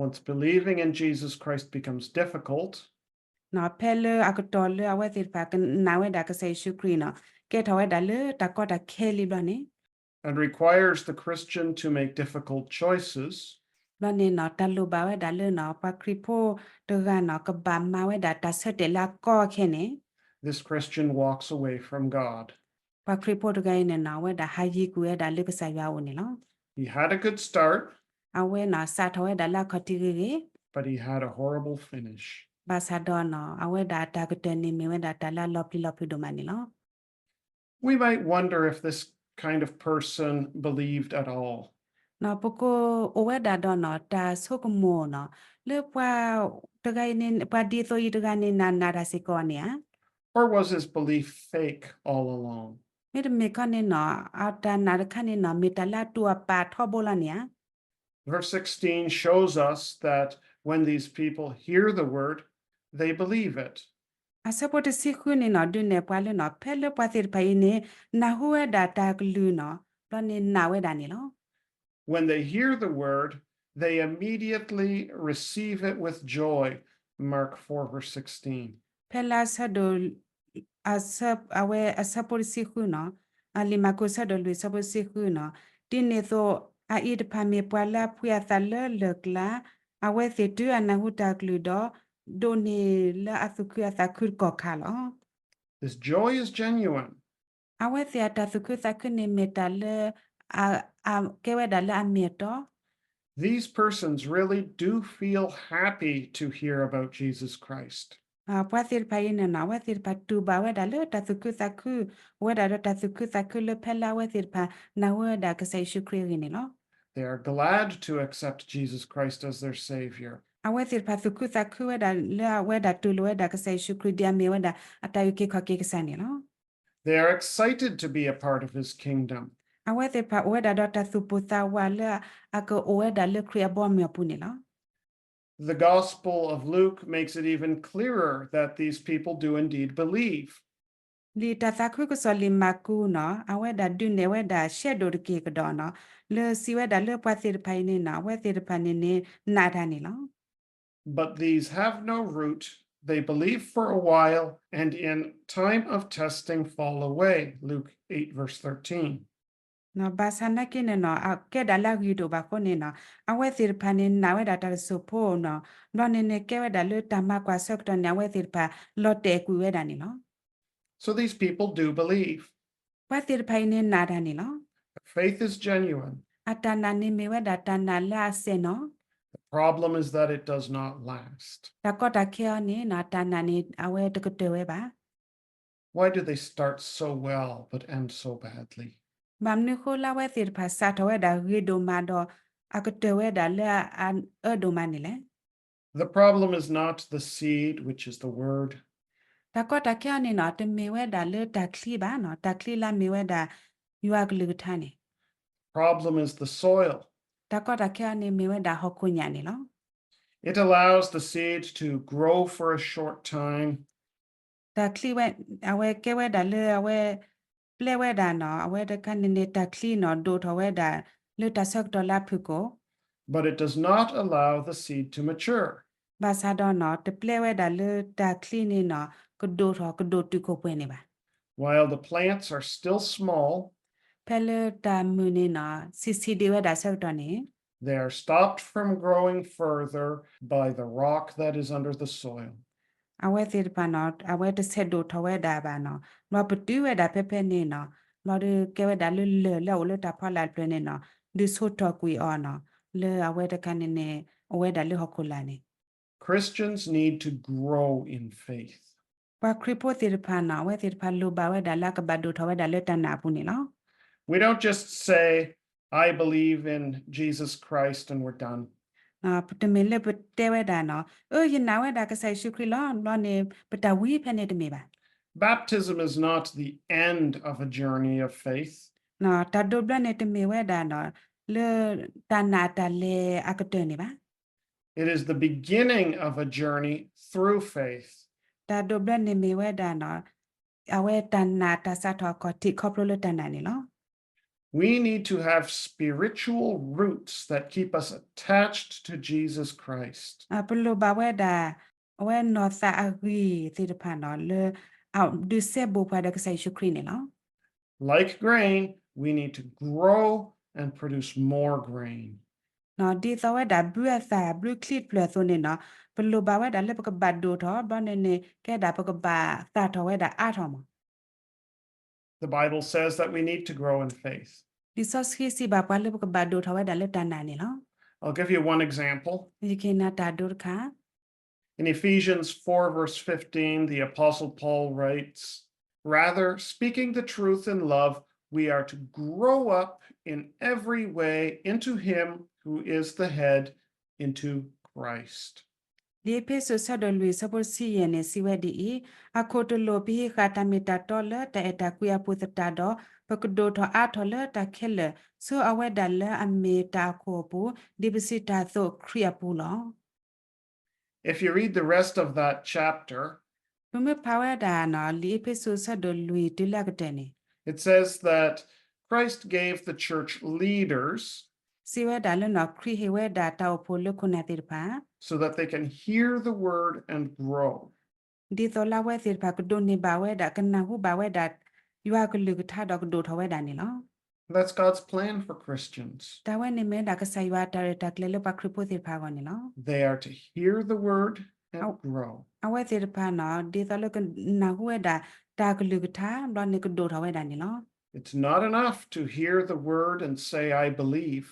Once believing in Jesus Christ becomes difficult, ဖဲလၢအကတီၢ်လၢအဝဲသ့ၣ်တဖၣ်ကနာ်ဝဲဒၣ်ကစၢ်ယ့ၣ်ၡူးခရံာ်န့ၣ် ကဲထီၣ်ဝဲဒၣ်လၢတၢ်ကီတၢ်ခဲလံဘျီန့ၣ် and requires the Christian to make difficult choices, ဘျီန့ၣ်န့ၣ် တၢ်လိၣ်ဘၣ်ဝဲဒၣ်လၢန့ၣ် ပှၤခရံာ်ဖိတဂၤန့ၣ် ကဘၣ်မၤဝဲဒၣ်တၢ်ဆၢတဲာ်လၢအကီအခဲန့ၣ် this Christian walks away from God. ပှၤခရံာ်ဖိတဂၤအံၤန့ၣ်န့ၣ် အဝဲဒၣ်ဟးယံၤကွံာ်ဝဲဒၣ်လၢကစၢ်ယွၤအအိၣ်န့ၣ်လီၤ. He had a good start, အဝဲန့ၣ် စးထီၣ်ဝဲဒၣ်လၢအခီၣ်ထံးဂ့ၤဂ့ၤ, but he had a horrible finish. ဘၣ်ဆၣ်ဒီးန့ၣ် အဝဲဒၣ်အတၢ်ကတၢၢ်န့ၣ်မ့ၢ်ဝဲဒၣ်တၢ်လၢအလီၤပျံၤလီၤဖုးဒိၣ်မးန့ၣ်လီၤ. We might wonder if this kind of person believed at all. ပကအိᣣ်ဝဲဒၣ်ဒီးန့ၣ် တၢ်ဆိကမိၣ်န့ၣ် လၢပှၤတဂၤအံၤန့ၣ် ပှၤဒ်သိးအံၤတဂၤန့ၣ် နနာ်တၢ်စ့ၢ်ကီးန့ၣ်ဧါ. Or was his belief fake all along? မ့တမ့ၢ်ခီန့ၣ်န့ၣ် အတၢ်နာ်တခါန့ၣ်န့ၣ် မ့ၢ်တၢ်လၢအတူၢ်အပာ်ထီဘိလီၤန့ၣ်ဧါ. Verse sixteen shows us that when these people hear the word, they believe it. အဆၢဖိတဆံဃုန့ၣ်န့ၣ် ဒုးနဲၣ်ပှၤလၢန့ၣ် ဖဲလၢပှၤသ့ၣ်တဖၣ်အံၤန့ၣ် နၢ်ဟူဝဲဒၣ်တၢ်ကလုၢ်န့ၣ် ဘျီန့ၣ်နာ်ဝဲဒၣ်န့ၣ်လီၤ. When they hear the word, they immediately receive it with joy. Mark four, verse sixteen. ဖဲလၢအဆၢဒိၣ် အဝဲအဆၢဖိတဆံဃုန့ၣ်, လံာ်မၢ်ကူးဆၢဒိၣ်လွံၢ်ဆၢဖိတဆံဃုန့ၣ်, ဒ်န့ၣ်အသိး အအံၤတဖၣ်မ့ၢ်ပှၤလၢအဖှံအသးလၢလၢၢ်ကျါ, အဝဲသ့ၣ်တုၤအနၢ်ဟူတၢ်ကလုၢ်ဒီး ဒိးန့ၢ်လၢအသူၣ်ခုအသးခုတကီၢ်ခါလီၤ. This joy is genuine. အဝဲသ့ၣ်အတၢ်သူၣ်ခုသးခုန့ၣ်မ့ၢ်တၢ်လၢ ကဲဝဲဒၣ်လၢအမ့ၢ်အတီ These persons really do feel happy to hear about Jesus Christ. ပှၤသ့ၣ်တဖၣ်အံၤန့ၣ်န့ၣ် အဝဲသ့ၣ်တဖၣ်တူၢ်ဘၣ်ဝဲဒၣ်လၢတၢ်သူၣ်ခုသးခု, အိၣ်ဝဲဒၣ်ဒီးတၢ်သူၣ်ခုသးခုလၢဖဲလၢအဝဲသ့ၣ်တဖၣ် နၢ်ဟူဝဲဒၣ်ကစၢ်ယ့ၣ်ၡူးခရံာ်အဂ့ၢ်န့ၣ်လီၤ. They are glad to accept Jesus Christ as their Savior. အဝဲသ့ၣ်တဖၣ်သူၣ်ခုသးခုဝဲဒၣ်လၢအဝဲဒၣ်တူၢ်လိာ်ဝဲဒၣ်ကစၢ်ယ့ၣ်ၡူးခရံာ်ဒ်အမ့ၢ်ဝဲဒၣ်အတၢ်အုၣ်က့ၤခီၣ်က့ၤကစၢ်န့ၣ်လီၤ. They are excited to be a part of his kingdom. အဝဲသ့ၣ်တဖၣ်အိၣ်ဝဲဒၣ်ဒီးတၢ်သူၣ်ပိၢ်သးဝးလၢအကအိၣ်ဝဲဒၣ်လၢခရံာ်အဘီအမုၢ်အပူၤန့ၣ်လီၤ. The Gospel of Luke makes it even clearer that these people do indeed believe. လံာ်တၢ်သးခုကစီၣ်လံာ်မၢ်ကူးန့ၣ် အဝဲဒၣ်ဒုးနဲၣ်ဝဲဒၣ်ရှဲဒိၣ်တက့ၢ်ကဒီးန့ၣ် လၢစံးဝဲဒၣ်လၢပှၤသ့ၣ်တဖၣ်အံၤန့ၣ်န့ၣ် အဝဲသ့ၣ်တဖၣ်န့ၣ်န့ၣ် နာ်တၢ်န့ၣ်လီၤ. But these have no root, they believe for a while, and in time of testing fall away. Luke eight, verse thirteen. ဘၣ်ဆၣ်နာ်က့န့ၣ်န့ၣ် ကဲဒၣ်လၢအဂံၢ်တအိၣ်ဘၣ်အဃိန့ၣ်န့ၣ် အဝဲသ့ၣ်တဖၣ်န့ၣ်နာ်ဝဲဒၣ်တၢ်တစိၢ်ဖိန့ၣ် ဘျီန့ၣ်န့ၣ် ကဲဝဲဒၣ်လၢတၢ်မၤကွၢ်ဆၢကတီၢ်န့ၣ် အဝဲသ့ၣ်တဖၣ်လီၤတဲာ်ကွံာ်ဝဲဒၣ်န့ၣ်လီၤ. So these people do believe. ပှၤသ့ၣ်တဖၣ်အံၤန့ၣ်နာ်တၢ်န့ၣ်လီၤ. Faith is genuine. အတၢ်နာ်န့ၣ်မ့ၢ်ဝဲဒၣ်တၢ်နာ်လၢအစဲၣ်နီၤ. The problem is that it does not last. တၢ်ကီတၢ်ခဲအံၤန့ၣ်နီၤ တၢ်နာ်န့ၣ် အဝဲတကတၢၢ်ဝဲဘၣ်. Why do they start so well but end so badly? ဘၣ်မနုၤဃိလၢအဝဲသ့ၣ်တဖၣ်စးထီၣ်ဝဲဒၣ်ဂ့ၤဒိၣ်မးဒီး အကတၢၢ်ဝဲဒၣ်လၢအအၢဒိၣ်မးန့ၣ်လဲၣ်. The problem is not the seed, which is the word. တၢ်ကီတၢ်ခဲအံၤန့ၣ်နီၤ တမ့ၢ်ဝဲဒၣ်လၢတၢ်ချံဘၣ်နီၤ, တၢ်ချံလၢအမ့ၢ်ဝဲဒၣ် ယွၤကလုၢ်ကထါန့ၣ်. Problem is the soil. တၢ်ကီတၢ်ခဲအံၤန့ၣ်မ့ၢ်ဝဲဒၣ်ဟီၣ်ခိၣ်ညၣ်န့ၣ်လီၤ. It allows the seed to grow for a short time. တၢ်ချံဝဲ အဝဲကဲဝဲဒၣ်လၢအဝဲ ပျဲဝဲဒၣ်နီၤ, အဝဲတခါန့ၣ်န့ၣ် တၢ်ချံနီၤ ဒိၣ်ထီၣ်ဝဲဒၣ်လၢတၢ်ဆၢကတီၢ်လၢအဖုၣ်ကိာ်, But it does not allow the seed to mature. ဘၣ်ဆၣ်ဒီးနီၤ တပျဲဝဲဒၣ်လၢတၢ်ချံန့ၣ်နီၤ ကဒိၣ်ထီၣ် ကဒိၣ်တုာ်ခိၣ်ပှဲၤန့ၣ်ဘၣ်. While the plants are still small, ဖဲလၢတၢ်မုၢ်န့ၣ်နီၤ ဆံးဆံးဒံးဝဲဒၣ်ဆၢကတီၢ်န့ၣ် they are stopped from growing further by the rock that is under the soil. အဝဲသ့ၣ်တဖၣ်နီၤ အဝဲတဆဲးဒိၣ်ထီၣ်ဝဲဒၣ်ဘၣ်နီၤ, ဘျီပတုာ်ဝဲဒၣ်ဖဲဖဲန့ၣ်နီၤ, ဘျီဒီးကဲဝဲဒၣ်လၢလၢၢ်လၢအအိၣ်လၢတၢ်ဖီလာ်တဖျၢၣ်န့ၣ်နီၤ, ဒုးဆိထီၣ်ကွံာ်အီၤနီၤ, လၢအဝဲတခါန့ၣ်န့ၣ် အိၣ်ဝဲဒၣ်လၢဟီၣ်ခိၣ်လာ်န့ၣ်. Christians need to grow in faith. ပှၤခရံာ်ဖိသ့ၣ်တဖၣ်နီၤ အဝဲသ့ၣ်တဖၣ်လိၣ်ဘၣ်ဝဲဒၣ်လၢအကဘၣ်ဒိၣ်ထီၣ်ဝဲဒၣ်လၢတၢ်နာ်အပူၤန့ၣ်လီၤ. We don't just say, I believe in Jesus Christ and we're done. ပတမ့ၢ်လၢပတဲဝဲဒၣ်နီၤ, အၢ ယနာ်ဝဲဒၣ်ကစၢ်ယ့ၣ်ၡူးခရံာ်လီၤ, ဘျီန့ၣ် ပတၢ်ဝံၤဖဲန့ၣ်တမ့ၢ်ဘၣ်. Baptism is not the end of a journey of faith. တၢ်ဒိးဘျီန့ၣ်တမ့ၢ်ဝဲဒၣ်နီၤ, လၢတၢ်နာ်တၢ်လဲၤအကတၢၢ်န့ၣ်ဘၣ်. It is the beginning of a journey through faith. တၢ်ဒိးဘျီန့ၣ်မ့ၢ်ဝဲဒၣ်နီၤ, အဝဲတၢ်နာ်တၢ်စးထီၣ်အခီၣ်ထံးခီဖျိလၢတၢ်နာ်န့ၣ်လီၤ. We need to have spiritual roots that keep us attached to Jesus Christ. ပလိၣ်ဘၣ်ဝဲဒၣ် အဝဲနီၢ်သးအဂံၢ်သ့ၣ်တဖၣ်နီၤ လၢအဒုးစဲဘူးပှၤဒီးကစၢ်ယ့ၣ်ၡူးခရံာ်န့ၣ်လီၤ. Like grain, we need to grow and produce more grain. ဒ်သိးဝဲဒၣ်ဘုအသၣ်ဘုချံတဖျၢၣ်အသိးန့ၣ်နီၤ, ပလိၣ်ဘၣ်ဝဲဒၣ်လၢပကဘၣ်ဒိၣ်ထီၣ် ဘျီန့ၣ်န့ၣ် ကဲဒၣ်ပကဘၣ်သၣ်ထီၣ်ဝဲဒၣ်အါထီၣ်မး. The Bible says that we need to grow in faith. လံာ်စီဆှံစံးဘၣ်ပှၤလၢပကဘၣ်ဒိၣ်ထီၣ်ဝဲဒၣ်လၢတၢ်နာ်န့ၣ်လီၤ. I'll give you one example. ယကဟ့ၣ်နၤတၢ်ဒိတခါ In Ephesians four, verse fifteen, the Apostle Paul writes, Rather, speaking the truth in love, we are to grow up in every way into him who is the head, into Christ. လံာ်အ့းဖ့းစူး အဆၢဒိၣ်လွံၢ် အဆၢဖိတဆံယဲၢ်န့ၣ် စံးဝဲဒ်အံၤ, အခိၣ်တလိာ် ပဟံးဃာ်တၢ်မ့ၢ်တၢ်တီလၢတၢ်အဲၣ်တၢ်ကွံအပူၤသတးဒီး, ပကဒိၣ်ထီၣ်အါထီၣ်လၢတၢ်ခဲလၢာ် ဆူအဝဲဒၣ်လၢအမ့ၢ်တၢ်အခိၣ်အပူၤ, ဒ်ပစံးတၢ်အသိး ခရံာ်အပူၤလီၤ. If you read the rest of that chapter, ပမ့ၢ်ဖးဝဲဒၣ်နီၤ လံာ်အ့းဖ့းစူး အဆၢဒိၣ်လွံၢ် တုၤလၢအကတၢၢ်န့ၣ် it says that Christ gave the church leaders စံးဝဲဒၣ်လၢနီၤ ခရံာ်ဟ့ၣ်ဝဲဒၣ်တၢ်အိၣ်ဖှိၣ်လၢခိၣ်နၢ်သ့ၣ်တဖၣ် so that they can hear the word and grow. ဒ်သိးလၢအဝဲသ့ၣ်တဖၣ် ကဒိးန့ၢ်ဘၣ်ဝဲဒၣ် ကနၢ်ဟူဘၣ်ဝဲဒၣ် ယွၤအကလုၢ်ကထါဒီးကဒိၣ်ထီၣ်ဝဲဒၣ်န့ၣ်လီၤ. That's God's plan for Christians. တၢ်ဝဲန့ၣ်မ့ၢ်ဝဲဒၣ်ကစၢ်ယွၤအတၢ်ရဲၣ်တၢ်ကျဲၤလၢပှၤခရံာ်ဖိသ့ၣ်တဖၣ်အဂီၢ်န့ၣ်လီၤ. They are to hear the word and grow. အဝဲသ့ၣ်တဖၣ်နီၤ ဒ်သိးလၢကနၢ်ဟူဝဲဒၣ် တၢ်ကလုၢ်ကထါ ဘျီန့ၣ်ကဒိၣ်ထီၣ်ဝဲဒၣ်န့ၣ်လီၤ. It's not enough to hear the word and say, I believe.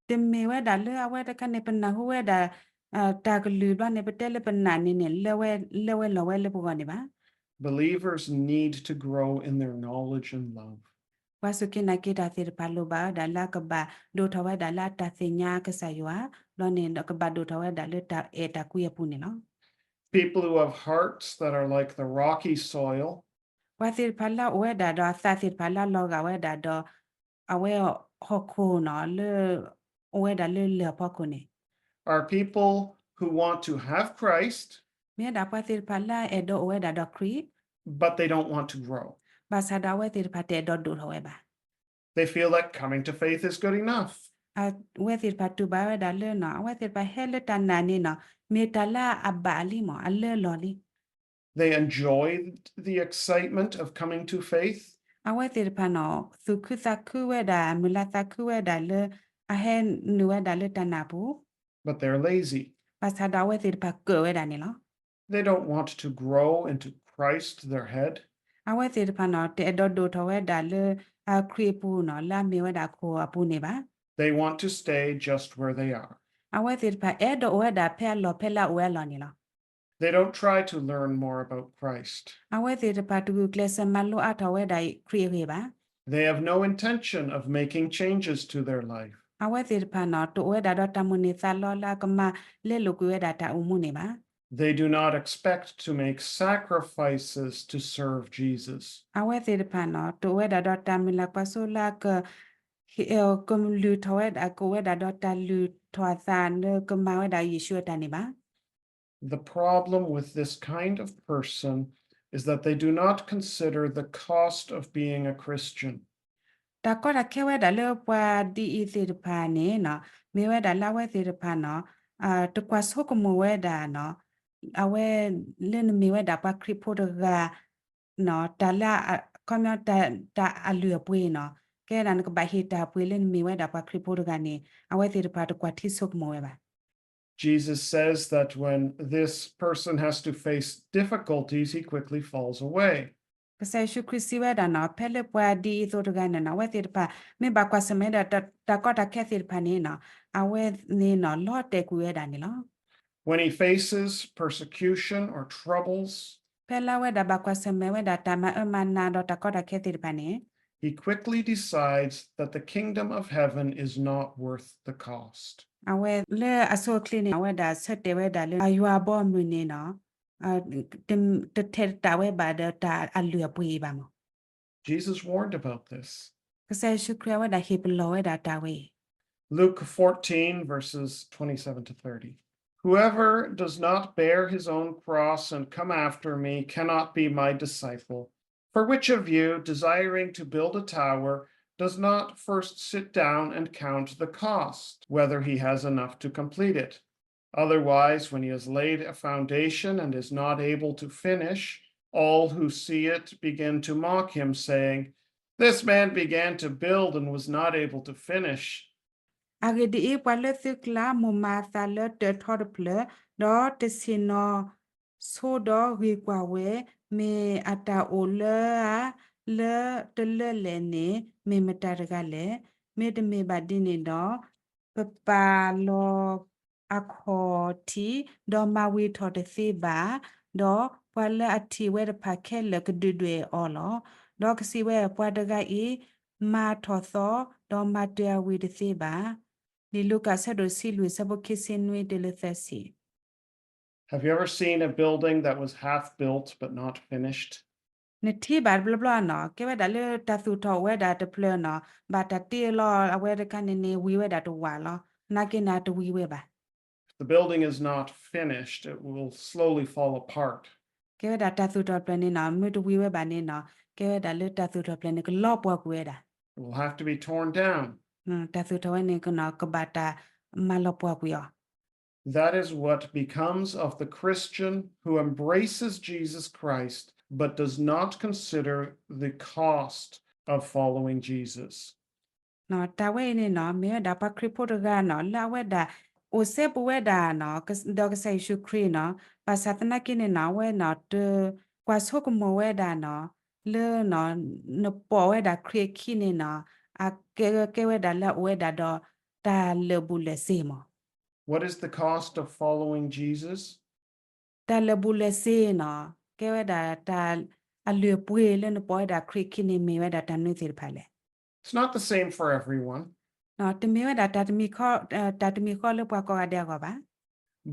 တမ့ၢ်ဝဲဒၣ်လၢအဝဲတခါန့ၣ် ပနၢ်ဟူဝဲဒၣ် တၢ်ကလုၢ်ဘျီန့ၣ် ပတဲလၢပနာ်န့ၣ်န့ၣ် လၢဝဲလီၤဝဲလၢပဂီၢ်န့ၣ်ဘၣ်. Believers need to grow in their knowledge and love. ပှၤစူၢ်က့ၤနာ်က့ၤတၢ်သ့ၣ်တဖၣ်လိၣ်ဘၣ်ဝဲဒၣ်လၢအကဘၣ်ဒိၣ်ထီၣ်ဝဲဒၣ်လၢအတၢ်သ့ၣ်ညါကစၢ်ယွၤ, ဘျီန့ၣ်ကဘၣ်ဒိၣ်ထီၣ်ဝဲဒၣ်လၢတၢ်အဲၣ်တၢ်ကွံအပူၤန့ၣ်လီၤ. People who have hearts that are like the rocky soil ပှၤသ့ၣ်တဖၣ်လၢအအိၣ်ဝဲဒၣ်ဒီးအသးသ့ၣ်တဖၣ်လၢအလီၤဂာ်ဝဲဒၣ်ဒီး အဝဲဟီၣ်ခိၣ်နီၤ လၢ အိၣ်ဝဲဒၣ်လၢလၢၢ်အဖီခိၣ်န့ၣ် are people who want to have Christ, မ့ၢ်ဝဲဒၣ်ပှၤသ့ၣ်တဖၣ်လၢအအဲၣ်ဒိးအိၣ်ဝဲဒၣ်ဒီးခရံာ် but they don't want to grow. ဘၣ်ဆၣ်ဒီးအဝဲသ့ၣ်တဖၣ်တအဲၣ်ဒိးဒိၣ်ထီၣ်ဝဲဘၣ်. They feel that coming to faith is good enough. အဝဲသ့ၣ်တဖၣ်တူၢ်ဘၣ်ဝဲဒၣ်လၢနီၤ အဝဲသ့ၣ်တဖၣ်ဟဲလၢတၢ်နာ်န့ၣ်နီၤ မ့ၢ်တၢ်လၢအဘၣ်လံမး အလၢလီၢ်လံ. They enjoy the excitement of coming to faith. အဝဲသ့ၣ်တဖၣ်နီၤ သူၣ်ခုသးခုဝဲဒၣ် မုာ်လၤသးခုဝဲဒၣ်လၢ အဟဲနုာ်ဝဲဒၣ်လၢတၢ်နာ်အပူၤ But they're lazy. ဘၣ်ဆၣ်ဒီးအဝဲသ့ၣ်တဖၣ်ကၢၣ်ဝဲဒၣ်န့ၣ်လီၤ. They don't want to grow into Christ. Christ their head. အဝဲသ့ၣ်တဖၣ်န့ၣ် တအဲၣ်ဒိးဒိၣ်ထီၣ်ဝဲဒၣ်လၢ အခရံာ်အပူၤန့ၣ် လၢအမ့ၢ်ဝဲဒၣ်ခိၣ်အပူၤန့ၣ်ဘၣ်. They want to stay just where they are. အဝဲသ့ၣ်တဖၣ်အဲၣ်ဒိးအိၣ်ဝဲဒၣ်ဖဲအလီၢ်ဖဲလၢအအိၣ်ဝဲအလီၢ်န့ၣ်လီၤ. They don't try to learn more about Christ. အဝဲသ့ၣ်တဖၣ်တဂုာ်ကျဲးစၢးမၤလိအါထီၣ်ဝဲဒၣ်ခရံာ်အဂ့ၢ်ဘၣ်. They have no intention of making changes to their life. အဝဲသ့ၣ်တဖၣ်န့ၣ် တအိၣ်ဝဲဒၣ်ဒီးတၢ်မိၣ်န့ၢ်သးလီလၢအကမၤလဲလိာ်ကွံာ်ဝဲဒၣ်တၢ်အိၣ်မူန့ၣ်ဘၣ်. They do not expect to make sacrifices to serve Jesus. အဝဲသ့ၣ်တဖၣ်န့ၣ် တအိၣ်ဝဲဒၣ်ဒီးတၢ်မုၢ်လၢ်ကွၢ်စိလၢအက ကလုၢ်ထီၣ်ဝဲဒၣ် ကအိၣ်ဝဲဒၣ်ဒီးတၢ်လုၢ်ထီၣ်အသးလၢကမၤဝဲဒၣ်ယ့ၣ်ၡူးအတၢ်န့ၣ်ဘၣ်. The problem with this kind of person is that they do not consider the cost of being a Christian. တၢ်ကီတၢ်ခဲဝဲဒၣ်လၢပှၤဒ်အံၤသ့ၣ်တဖၣ်န့ၣ် မ့ၢ်ဝဲဒၣ်လၢအဝဲသ့ၣ်တဖၣ်န့ၣ် တကွၢ်ဆိကမိၣ်ဝဲဒၣ် အဝဲလၢနမ့ၢ်ဝဲဒၣ်ပှၤခရံာ်ဖိတဂၤ တၢ်လၢ ခီပညီ တၢ်အလုၢ်အပှ့ၤန့ၣ် ကဲဒၣ်နကဘၣ်ဟ့ၣ်တၢ်ပှ့ၤလၢနမ့ၢ်ဝဲဒၣ်ပှၤခရံာ်ဖိတဂၤန့ၣ် အဝဲသ့ၣ်တဖၣ်တကွၢ်ထံဆိကမိၣ်ဝဲဘၣ်. Jesus says that when this person has to face difficulties, he quickly falls away. ကစၢ်ယ့ၣ်ၡူးခရံာ်စံးဝဲဒၣ်န့ၣ် ဖဲလၢပှၤဒ်အံၤအသိးတဂၤန့ၣ် အဝဲသ့ၣ်တဖၣ် မ့ၢ်ဘၣ်ကွၢ်ဆၢၣ်မဲာ်ဒီးတၢ်ကီတၢ်ခဲသ့ၣ်တဖၣ်န့ၣ် အဝဲန့ၣ်န့ၣ် လီၤတဲာ်ကွံာ်ဝဲဒၣ်န့ၣ်လီၤ. When he faces persecution or troubles, ဖဲလၢအဝဲဒၣ်ဘၣ်ကွၢ်ဆၢၣ်မဲာ်ဝဲဒၣ်တၢ်မၤအၢမၤနးဒီးတၢ်ကီတၢ်ခဲသ့ၣ်တဖၣ်န့ၣ် he quickly decides that the kingdom of heaven is not worth the cost. အဝဲလၢအဆိအချ့န့ၣ် အဝဲဒၣ်ဆၢတဲာ်ဝဲဒၣ်လၢ အယွၤအဘီအမုၢ်န့ၣ် တထဲးတတးဝဲဘၣ်ဒီးတၢ်အလုၢ်အပှ့ၤအံၤဘၣ်မး. Jesus warned about this. ကစၢ်ယ့ၣ်ၡူးခရံာ်အဝဲဒၣ်ဟ့ၣ်ပလီၢ်ဝဲဒၣ်တၢ်ဝဲအံၤ Luke fourteen, verses twenty-seven to thirty. Whoever does not bear his own cross and come after me cannot be my disciple. For which of you, desiring to build a tower, does not first sit down and count the cost, whether he has enough to complete it? Otherwise, when he has laid a foundation and is not able to finish, all who see it begin to mock him, saying, This man began to build and was not able to finish. အဂ့ၢ်ဒ်အံၤ, ပှၤလၢသုကျါ မိၢ်မၤအသးလၢတၢၢ်ထီတဖျၢၣ်, ဒီးတဆ့ၣ်နီၤဆိဒီးဂ့ၤကွၢ်ဝဲ, မ့ၢ်အတၢ်အိၣ်လၢဧါ, လၢတလၢလဲၣ်န့ၣ် မ့ၢ်မတၤတဂၤလဲၣ်. မ့တမ့ၢ်ဘၣ်ဒ်န့ၣ်ဒီး, ပပာ်လီၤအခီၣ်ထံး, ဒီးမၤဝံၤထီၣ်တသ့ဘၣ်, ဒီးပှၤလၢအထံၣ်ဝဲတဖၣ်ခဲလၢာ်ကဒုၣ်ဒွဲၣ်အီၤလီၤ. ဒီးကစံးဝဲ, ပှၤတဂၤအံၤ မၤထီၣ်သီ, ဒီးမၤတၢ်အဝံၤတသ့ဘၣ်. လံာ်လူၤကၣ်အဆၢဒိၣ်တဆံလွံၢ် အဆၢဖိခံဆံနွံတုၤလၢသၢဆံ. Have you ever seen a building that was half built but not finished? နထံၣ်ဘၣ်တဘျီဘျီနီၤ, ကဲဝဲဒၣ်လၢတၢ်သူၣ်ထီၣ်ဝဲဒၣ်တဖျၢၣ်နီၤ, ဘၣ်တၢ်တ့လီၤအဝဲတခါန့ၣ်န့ၣ် ဝံၤဝဲဒၣ်တဝာ်လီၤ. နာ်က့န့ၣ်တဝံၤဝဲဘၣ်. If the building is not finished, it will slowly fall apart. ကဲဝဲဒၣ်တၢ်သူၣ်ထီၣ်ဖျၢၣ်န့ၣ်နီၤ, မ့ၢ်တဝံၤဝဲဘၣ်န့ၣ်နီၤ, ကဲဝဲဒၣ်လၢတၢ်သူၣ်ထီၣ်ဖျၢၣ်န့ၣ် ကလီၤပှီၢ်ကွံာ်ဝဲဒၣ်. It will have to be torn down. တၢ်သူၣ်ထီၣ်ဝဲန့ၣ် ကဘၣ်တၢ်မၤလီၤပှီၢ်ကွံာ်အီၤ. That is what becomes of the Christian who embraces Jesus Christ but does not consider the cost of following Jesus. တၢ်ဝဲအံၤန့ၣ်နီၤ, မ့ၢ်ဝဲဒၣ်ပှၤခရံာ်ဖိတဂၤနီၤ, လၢအဝဲဒၣ် အိၣ်စဲဘူးဝဲဒၣ်နီၤ, ဒီးကစၢ်ယ့ၣ်ၡူးခရံာ်နီၤ, ဘၣ်ဆၣ်သနာ်က့န့ၣ်နီၤ, အဝဲနီၤ တကွၢ်ဆိကမိၣ်ဝဲဒၣ်နီၤ, လၢ နပိာ်ဝဲဒၣ်ခရံာ်အခံန့ၣ်နီၤ, အကဲ ကဲဝဲဒၣ်လၢအအိၣ်ဝဲဒၣ်ဒီး တၢ်လၢာ်ဘူးလၢာ်စ့မး. What is the cost of following Jesus? တၢ်လၢာ်ဘူးလၢာ်စ့နီၤ, ကဲဝဲဒၣ်တၢ်အလုၢ်အပှ့ၤလၢနပိာ်ဝဲဒၣ်ခရံာ်အခံန့ၣ် မ့ၢ်ဝဲဒၣ်တၢ်မနုၤသ့ၣ်တဖၣ်လဲၣ်. It's not the same for everyone. တမ့ၢ်ဝဲဒၣ် တၢ်တမံၤဃီလၢပှၤကိးဂၤဒဲးအဂီၢ်ဘၣ်.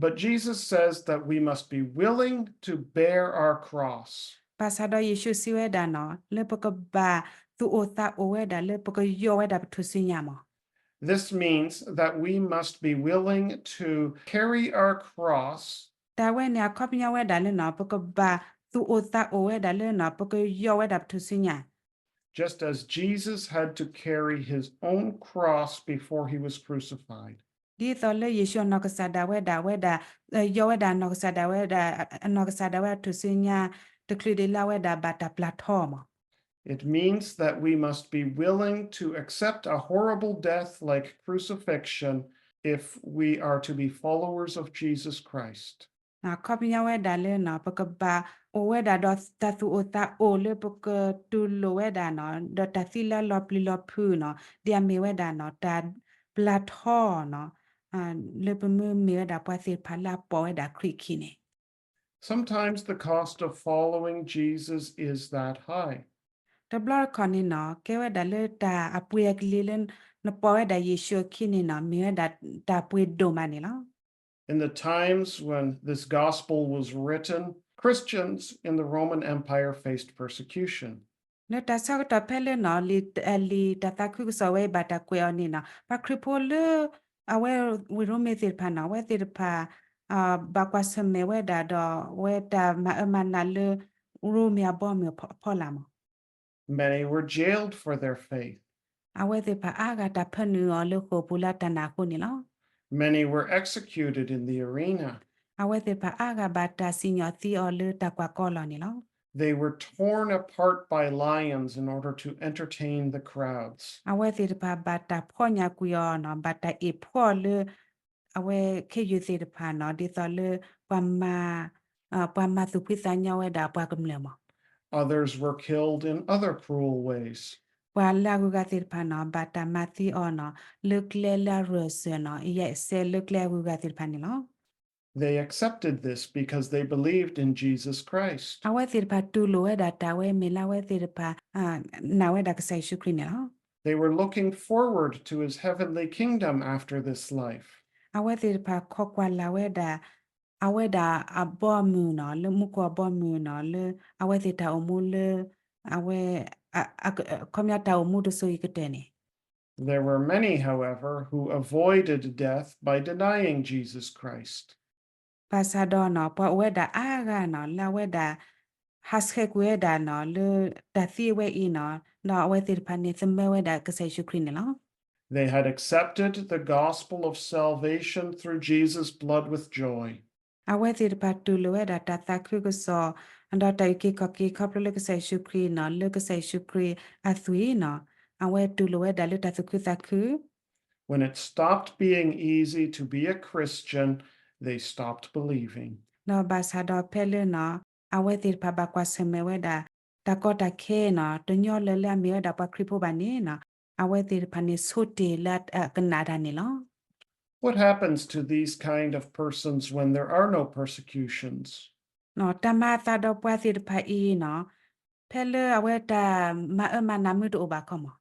But Jesus says that we must be willing to bear our cross. ဘၣ်ဆၣ်ဒီးယ့ၣ်ၡူးစံးဝဲဒၣ်နီၤ, လၢပကဘၣ်သူၣ်အိၣ်သးအိၣ်ဝဲဒၣ်လၢပကယီၢ်ဝဲဒၣ်ပထူၣ်စုညါမး. This means that we must be willing to carry our cross. တၢ်ဝဲန့ၣ်အခီပညီဝဲဒၣ်လၢနီၤ, ပကဘၣ်သူၣ်အိၣ်သးအိၣ်ဝဲဒၣ်လၢနီၤ, ပကယီၢ်ဝဲဒၣ်ပထူၣ်စုညါ Just as Jesus had to carry his own cross before he was crucified. ဒ်သိးလၢယ့ၣ်ၡူးအနီၢ်ကစၢ်ဒၣ်ဝဲဒၣ်ဝဲဒၣ်, ယီၢ်ဝဲဒၣ်အနီၢ်ကစၢ်ဒၣ်ဝဲဒၣ်, အနီၢ်ကစၢ်ဒၣ်ဝဲအထူၣ်စုညါ, တချုးဒံးလၢအဝဲဒၣ်ဘၣ်တၢ်ပျၢ်ထီမး. It means that we must be willing to accept a horrible death like crucifixion if we are to be followers of Jesus Christ. အခီပညီဝဲဒၣ်လၢနီၤ ပကဘၣ်အိၣ်ဝဲဒၣ်ဒီးတၢ်သူၣ်အိၣ်သးအိၣ်လၢပကတူၢ်လိာ်ဝဲဒၣ်နီၤ ဒီးတၢ်သံလၢလီၤပျံၤလီၤဖုးနီၤ ဒ်အမ့ၢ်ဝဲဒၣ်နီၤ တၢ်ပျၢ်ထီနီၤ လၢပမ့ၢ်မ့ၢ်ဝဲဒၣ်ပှၤသ့ၣ်တဖၣ်လၢအပိာ်ဝဲဒၣ်ခရံာ်အခံန့ၣ် Sometimes the cost of following Jesus is that high. တဘျီတခီၣ်န့ၣ်နီၤ ကဲဝဲဒၣ်လၢတၢ်အပှ့ၤအကလံၤလၢ နပိာ်ဝဲဒၣ်ယ့ၣ်ၡူးအခံန့ၣ်နီၤ မ့ၢ်ဝဲဒၣ်တၢ်ပှ့ၤဒိၣ်မးန့ၣ်လီၤ. In the times when this gospel was written, Christians in the Roman Empire faced persecution. လၢတၢ်ဆၢကတီၢ်ဖဲလၢနီၤ လံာ်တၢ်သးခုကစီၣ်ဝဲအံၤဘၣ်တၢ်ကွဲးအီၤန့ၣ်နီၤ ပှၤခရံာ်ဖိလၢ အဝဲဝ့ၢ်ရိမ့ၤသ့ၣ်တဖၣ်နီၤ အဝဲသ့ၣ်တဖၣ် ဘၣ်ကွၢ်ဆၢၣ်မဲာ်ဝဲဒၣ်ဒီး အဝဲတၢ်မၤအၢမၤနးလၢ ရိမ့ၤအဘီအမုၢ်အဖီလာ်မး Many were jailed for their faith. အဝဲသ့ၣ်တဖၣ်အါဂၤတၢ်ဖၢနုာ်အီၤလၢဃိာ်ပူၤလၢတၢ်နာ်အဃိန့ၣ်လီၤ. Many were executed in the arena. အဝဲသ့ၣ်တဖၣ်အါဂၤဘၣ်တၢ်စံၣ်ညီၣ်သံအီၤလၢတၢ်ကွၢ်ကီလီၤန့ၣ်လီၤ. They were torn apart by lions in order to entertain the crowds. အဝဲသ့ၣ်တဖၣ်ဘၣ်တၢ်ဖီၣ်ညၣ်ကွံာ်အီၤနီၤ ဘၣ်တၢ်အ့ၣ်ဖှီၣ်လၢ အဝဲခ့ယုၢ်သ့ၣ်တဖၣ်နီၤ ဒ်သိးလၢ ပှၤမၤ ပှၤမၤသူၣ်ဖှံသးညီဝဲဒၣ်ပှၤကမျၢၢ်မး Others were killed in other cruel ways. ပှၤလၢအဂုၤအဂၤသ့ၣ်တဖၣ်နီၤ ဘၣ်တၢ်မၤသံအီၤနီၤ လၢကျဲလၢအရၢၢ်စၢၤနီၤ ယဲၢ်စဲးလၢကျဲအဂုၤအဂၤသ့ၣ်တဖၣ်န့ၣ်လီၤ. They accepted this because they believed in Jesus Christ. အဝဲသ့ၣ်တဖၣ်တူၢ်လိာ်ဝဲဒၣ်တၢ်ဝဲမ့ၢ်လၢအဝဲသ့ၣ်တဖၣ် နာ်ဝဲဒၣ်ကစၢ်ယ့ၣ်ၡူးခရံာ်န့ၣ်လီၤ. They were looking forward to his heavenly kingdom after this life. အဝဲသ့ၣ်တဖၣ်ခိးကွၢ်လၢ်ဝဲဒၣ် အဝဲဒၣ်အဘီအမုၢ်နီၤ လၢမူခိၣ်အဘီအမုၢ်နီၤ လၢအဝဲသ့ၣ်တၢ်အိၣ်မူလၢ အဝဲ ခီပညီတၢ်အိၣ်မူတစိၤအံၤကတၢၢ်န့ၣ် There were many, however, who avoided death by denying Jesus Christ. ဘၣ်ဆၣ်ဒီးနီၤ ပှၤအိၣ်ဝဲဒၣ်အါဂၤနီၤ လၢအဝဲဒၣ် ဟးဆှဲးကွံာ်ဝဲဒၣ်နီၤ လၢတၢ်သံအဝဲအံၤနီၤ ဒီးအဝဲသ့ၣ်တဖၣ်န့ၣ် သမၢဝဲဒၣ်ကစၢ်ယ့ၣ်ၡူးခရံာ်န့ၣ်လီၤ. They had accepted the gospel of salvation through Jesus' blood with joy. အဝဲသ့ၣ်တဖၣ်တူၢ်လိာ်ဝဲဒၣ်တၢ်သးခုကစီၣ် ဒီးတၢ်အုၣ်က့ၤခီၣ်က့ၤခီဖျိလၢကစၢ်ယ့ၣ်ၡူးခရံာ်နီၤ လၢကစၢ်ယ့ၣ်ၡူးခရံာ်အသွံၣ်နီၤ အဝဲတူၢ်လိာ်ဝဲဒၣ်လၢတၢ်သူၣ်ခုသးခု When it stopped being easy to be a Christian, they stopped believing. ဒီးဘၣ်ဆၣ်ဒီးဖဲလၢနီၤ အဝဲသ့ၣ်တဖၣ်ဘၣ်ကွၢ်ဆၢၣ်မဲာ်ဝဲဒၣ် တၢ်ကီတၢ်ခဲနီၤ တညီလၢၤလၢအမ့ၢ်ဝဲဒၣ်ပှၤခရံာ်ဖိဘၣ်န့ၣ်နီၤ အဝဲသ့ၣ်တဖၣ်န့ၣ်ဆိတ့ၢ်လၢအကနၣ်တၢ်န့ၣ်လီၤ. What happens to these kind of persons when there are no persecutions? တၢ်မၤအသးဒီးပှၤသ့ၣ်တဖၣ်အံၤနီၤ ဖဲလၢအဝဲတၢ်မၤအၢမၤနးမ့ၢ်တအိၣ်ဘၣ်ခီမး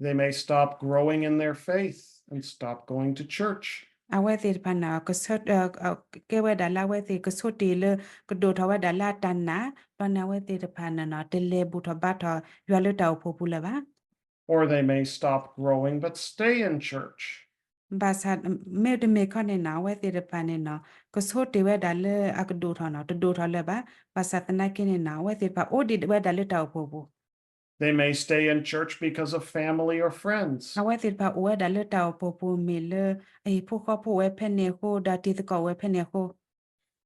They may stop growing in their faith and stop going to church. အဝဲသ့ၣ်တဖၣ်န့ၣ် ကဲဝဲဒၣ်လၢအဝဲသ့ၣ်ကဆိတ့ၢ်လၢ ကဒိၣ်ထီၣ်ဝဲဒၣ်လၢအတၢ်နာ် ဒီးန့ၣ်အဝဲသ့ၣ်တဖၣ်န့ၣ် တလဲၤဘူၣ်ထီၣ်ဘါထီၣ်ယွၤလၢတၢ်အိၣ်ဖှိၣ်ပူၤလၢၤဘၣ် Or they may stop growing but stay in church. ဘၣ်ဆၣ် မ့တမ့ၢ်ခီန့ၣ်နီၤ အဝဲသ့ၣ်တဖၣ်န့ၣ်နီၤ ကဆိတ့ၢ်ဝဲဒၣ်လၢအကဒိၣ်ထီၣ်နီၤ တဒိၣ်ထီၣ်လၢၤဘၣ်. ဘၣ်ဆၣ်သနာ်က့န့ၣ်နီၤ အဝဲသ့ၣ်တဖၣ်အိၣ်ဒံးဝဲဒၣ်လၢတၢ်အိၣ်ဖှိၣ်ပူၤ They may stay in church because of family or friends. အဝဲသ့ၣ်တဖၣ်အိၣ်ဝဲဒၣ်လၢတၢ်အိၣ်ဖှိၣ်ပူၤမ့ၢ်လၢ အဟံၣ်ဖိဃီဖိအိၣ်ဝဲဖဲန့ၣ်အဃိ ဒီးတံၤသကိးအိၣ်ဝဲဖဲန့ၣ်အဃိ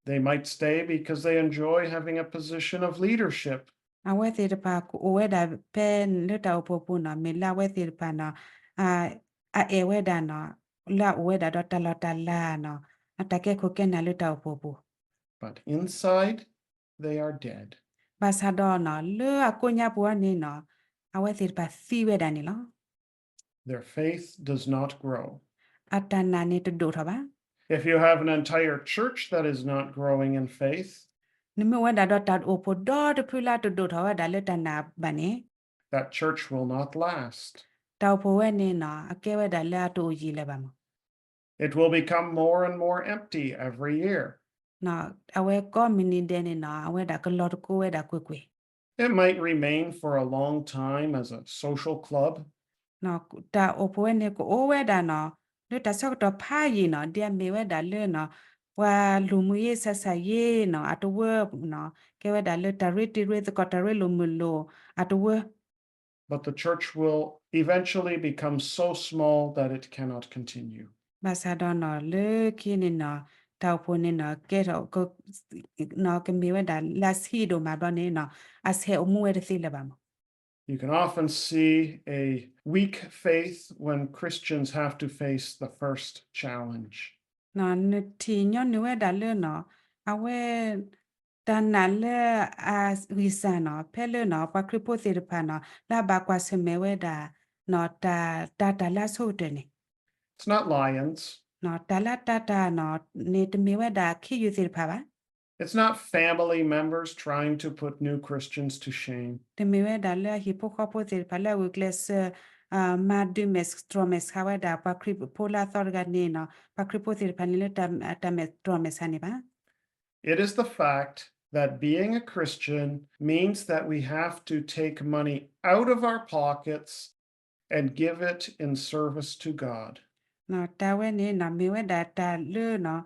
They might stay because they enjoy having a position of leadership. အဝဲသ့ၣ်တဖၣ်ကအိၣ်ဝဲဒၣ်ဖဲလၢတၢ်အိၣ်ဖှိၣ်ပူၤနီၤ မ့ၢ်လၢအဝဲသ့ၣ်တဖၣ်နီၤ အအဲၣ်ဝဲဒၣ်နီၤ လၢအအိၣ်ဝဲဒၣ်ဒီးတၢ်လီၢ်တၢ်လၤနီၤ အတၢ်ကဲခိၣ်ကဲနၢ်လၢတၢ်အိၣ်ဖှိၣ်ပူၤ But inside, they are dead. ဘၣ်ဆၣ်ဒီးနီၤ လၢအကိးညါပူၤန့ၣ်နီၤ အဝဲသ့ၣ်တဖၣ်သံဝဲဒၣ်န့ၣ်လီၤ. Their faith does not grow. အတၢ်နာ်န့ၣ်တဒိၣ်ထီၣ်ဘၣ်. If you have an entire church that is not growing in faith, နမ့ၢ်အိၣ်ဝဲဒၣ်ဒီးတၢ်အိၣ်ဖှိၣ်ဒီတဖုလၢအတဒိၣ်ထီၣ်ဝဲဒၣ်လၢတၢ်နာ်ဘၣ်န့ၣ် that church will not last. တၢ်အိၣ်ဖှိၣ်ဝဲန့ၣ်နီၤ အကဲဝဲဒၣ်လၢအတအိၣ်ယံၤလၢၤဘၣ်မး It will become more and more empty every year. အဝဲကိးမုၢ်နံၤဒဲးန့ၣ်နီၤ အဝဲဒၣ်ကလီၤတကိးဝဲဒၣ်ကွ့ၢ်ကွ့ၢ် It might remain for a long time as a social club. တၢ်အိၣ်ဖှိၣ်ဝဲန့ၣ်ကအိၣ်ဝဲဒၣ်နီၤ လၢတၢ်ဆၢကတီၢ်ဖးယံာ်နီၤ ဒ်အမ့ၢ်ဝဲဒၣ်လၢနီၤ ပှၤလူၤမုၢ်ယ့ၢ်ဆးဆးယ့ၢ်နီၤ အတဝၢနီၤ ကဲဝဲဒၣ်လၢတၢ်ရ့တံၤရ့သကိး တၢ်ရ့လိာ်မုာ်လိာ် အတဝၢ But the church will eventually become so small that it cannot continue. ဘၣ်ဆၣ်ဒီးနီၤ လၢခံန့ၣ်နီၤ တၢ်အိၣ်ဖှိၣ်န့ၣ်နီၤ ကဲထီၣ် ကမ့ၢ်ဝဲဒၣ်လၢအဆံးဒိၣ်မးဘျီန့ၣ်နီၤ အဆဲးအိၣ်မူဝဲတသ့လၢၤဘၣ်မး You can often see a weak faith when Christians have to face the first challenge. နထံၣ်ညီနုၢ်ဝဲဒၣ်လၢနီၤ အဝဲ တၢ်နာ်လၢအဂံၢ်စၢ်နီၤ ဖဲလၢနီၤ ပှၤခရံာ်ဖိသ့ၣ်တဖၣ်နီၤ လၢအဘၣ်ကွၢ်ဆၢၣ်မဲာ်ဝဲဒၣ်နီၤ တၢ် တၢ်လၢအဆိကတၢၢ်န့ၣ် It's not lions. နီၤ တၢ်လၢတၢ်တၢ်နီၤန့ၣ် တမ့ၢ်ဝဲဒၣ်ခ့ယုၢ်သ့ၣ်တဖၣ်ဘၣ်. It's not family members trying to put new Christians to shame. တမ့ၢ်ဝဲဒၣ်လၢအဟံၣ်ဖိဃီဖိသ့ၣ်တဖၣ်လၢအဂုာ်ကျဲးစၢး မၤဒုးမဲာ်တြီၢ်မဲာ်ဆှးဝဲဒၣ် ပှၤခရံာ်ဖိလၢအသီတဂၤန့ၣ်နီၤ ပှၤခရံာ်ဖိသ့ၣ်တဖၣ်န့ၣ်လၢတၢ်မဲာ်တြီၢ်မဲာ်ဆှးန့ၣ်ဘၣ်. It is the fact that being a Christian means that we have to take money out of our pockets and give it in service to God. နီၤ တၢ်ဝဲန့ၣ်နီၤ မ့ၢ်ဝဲဒၣ်တၢ်လၢနီၤ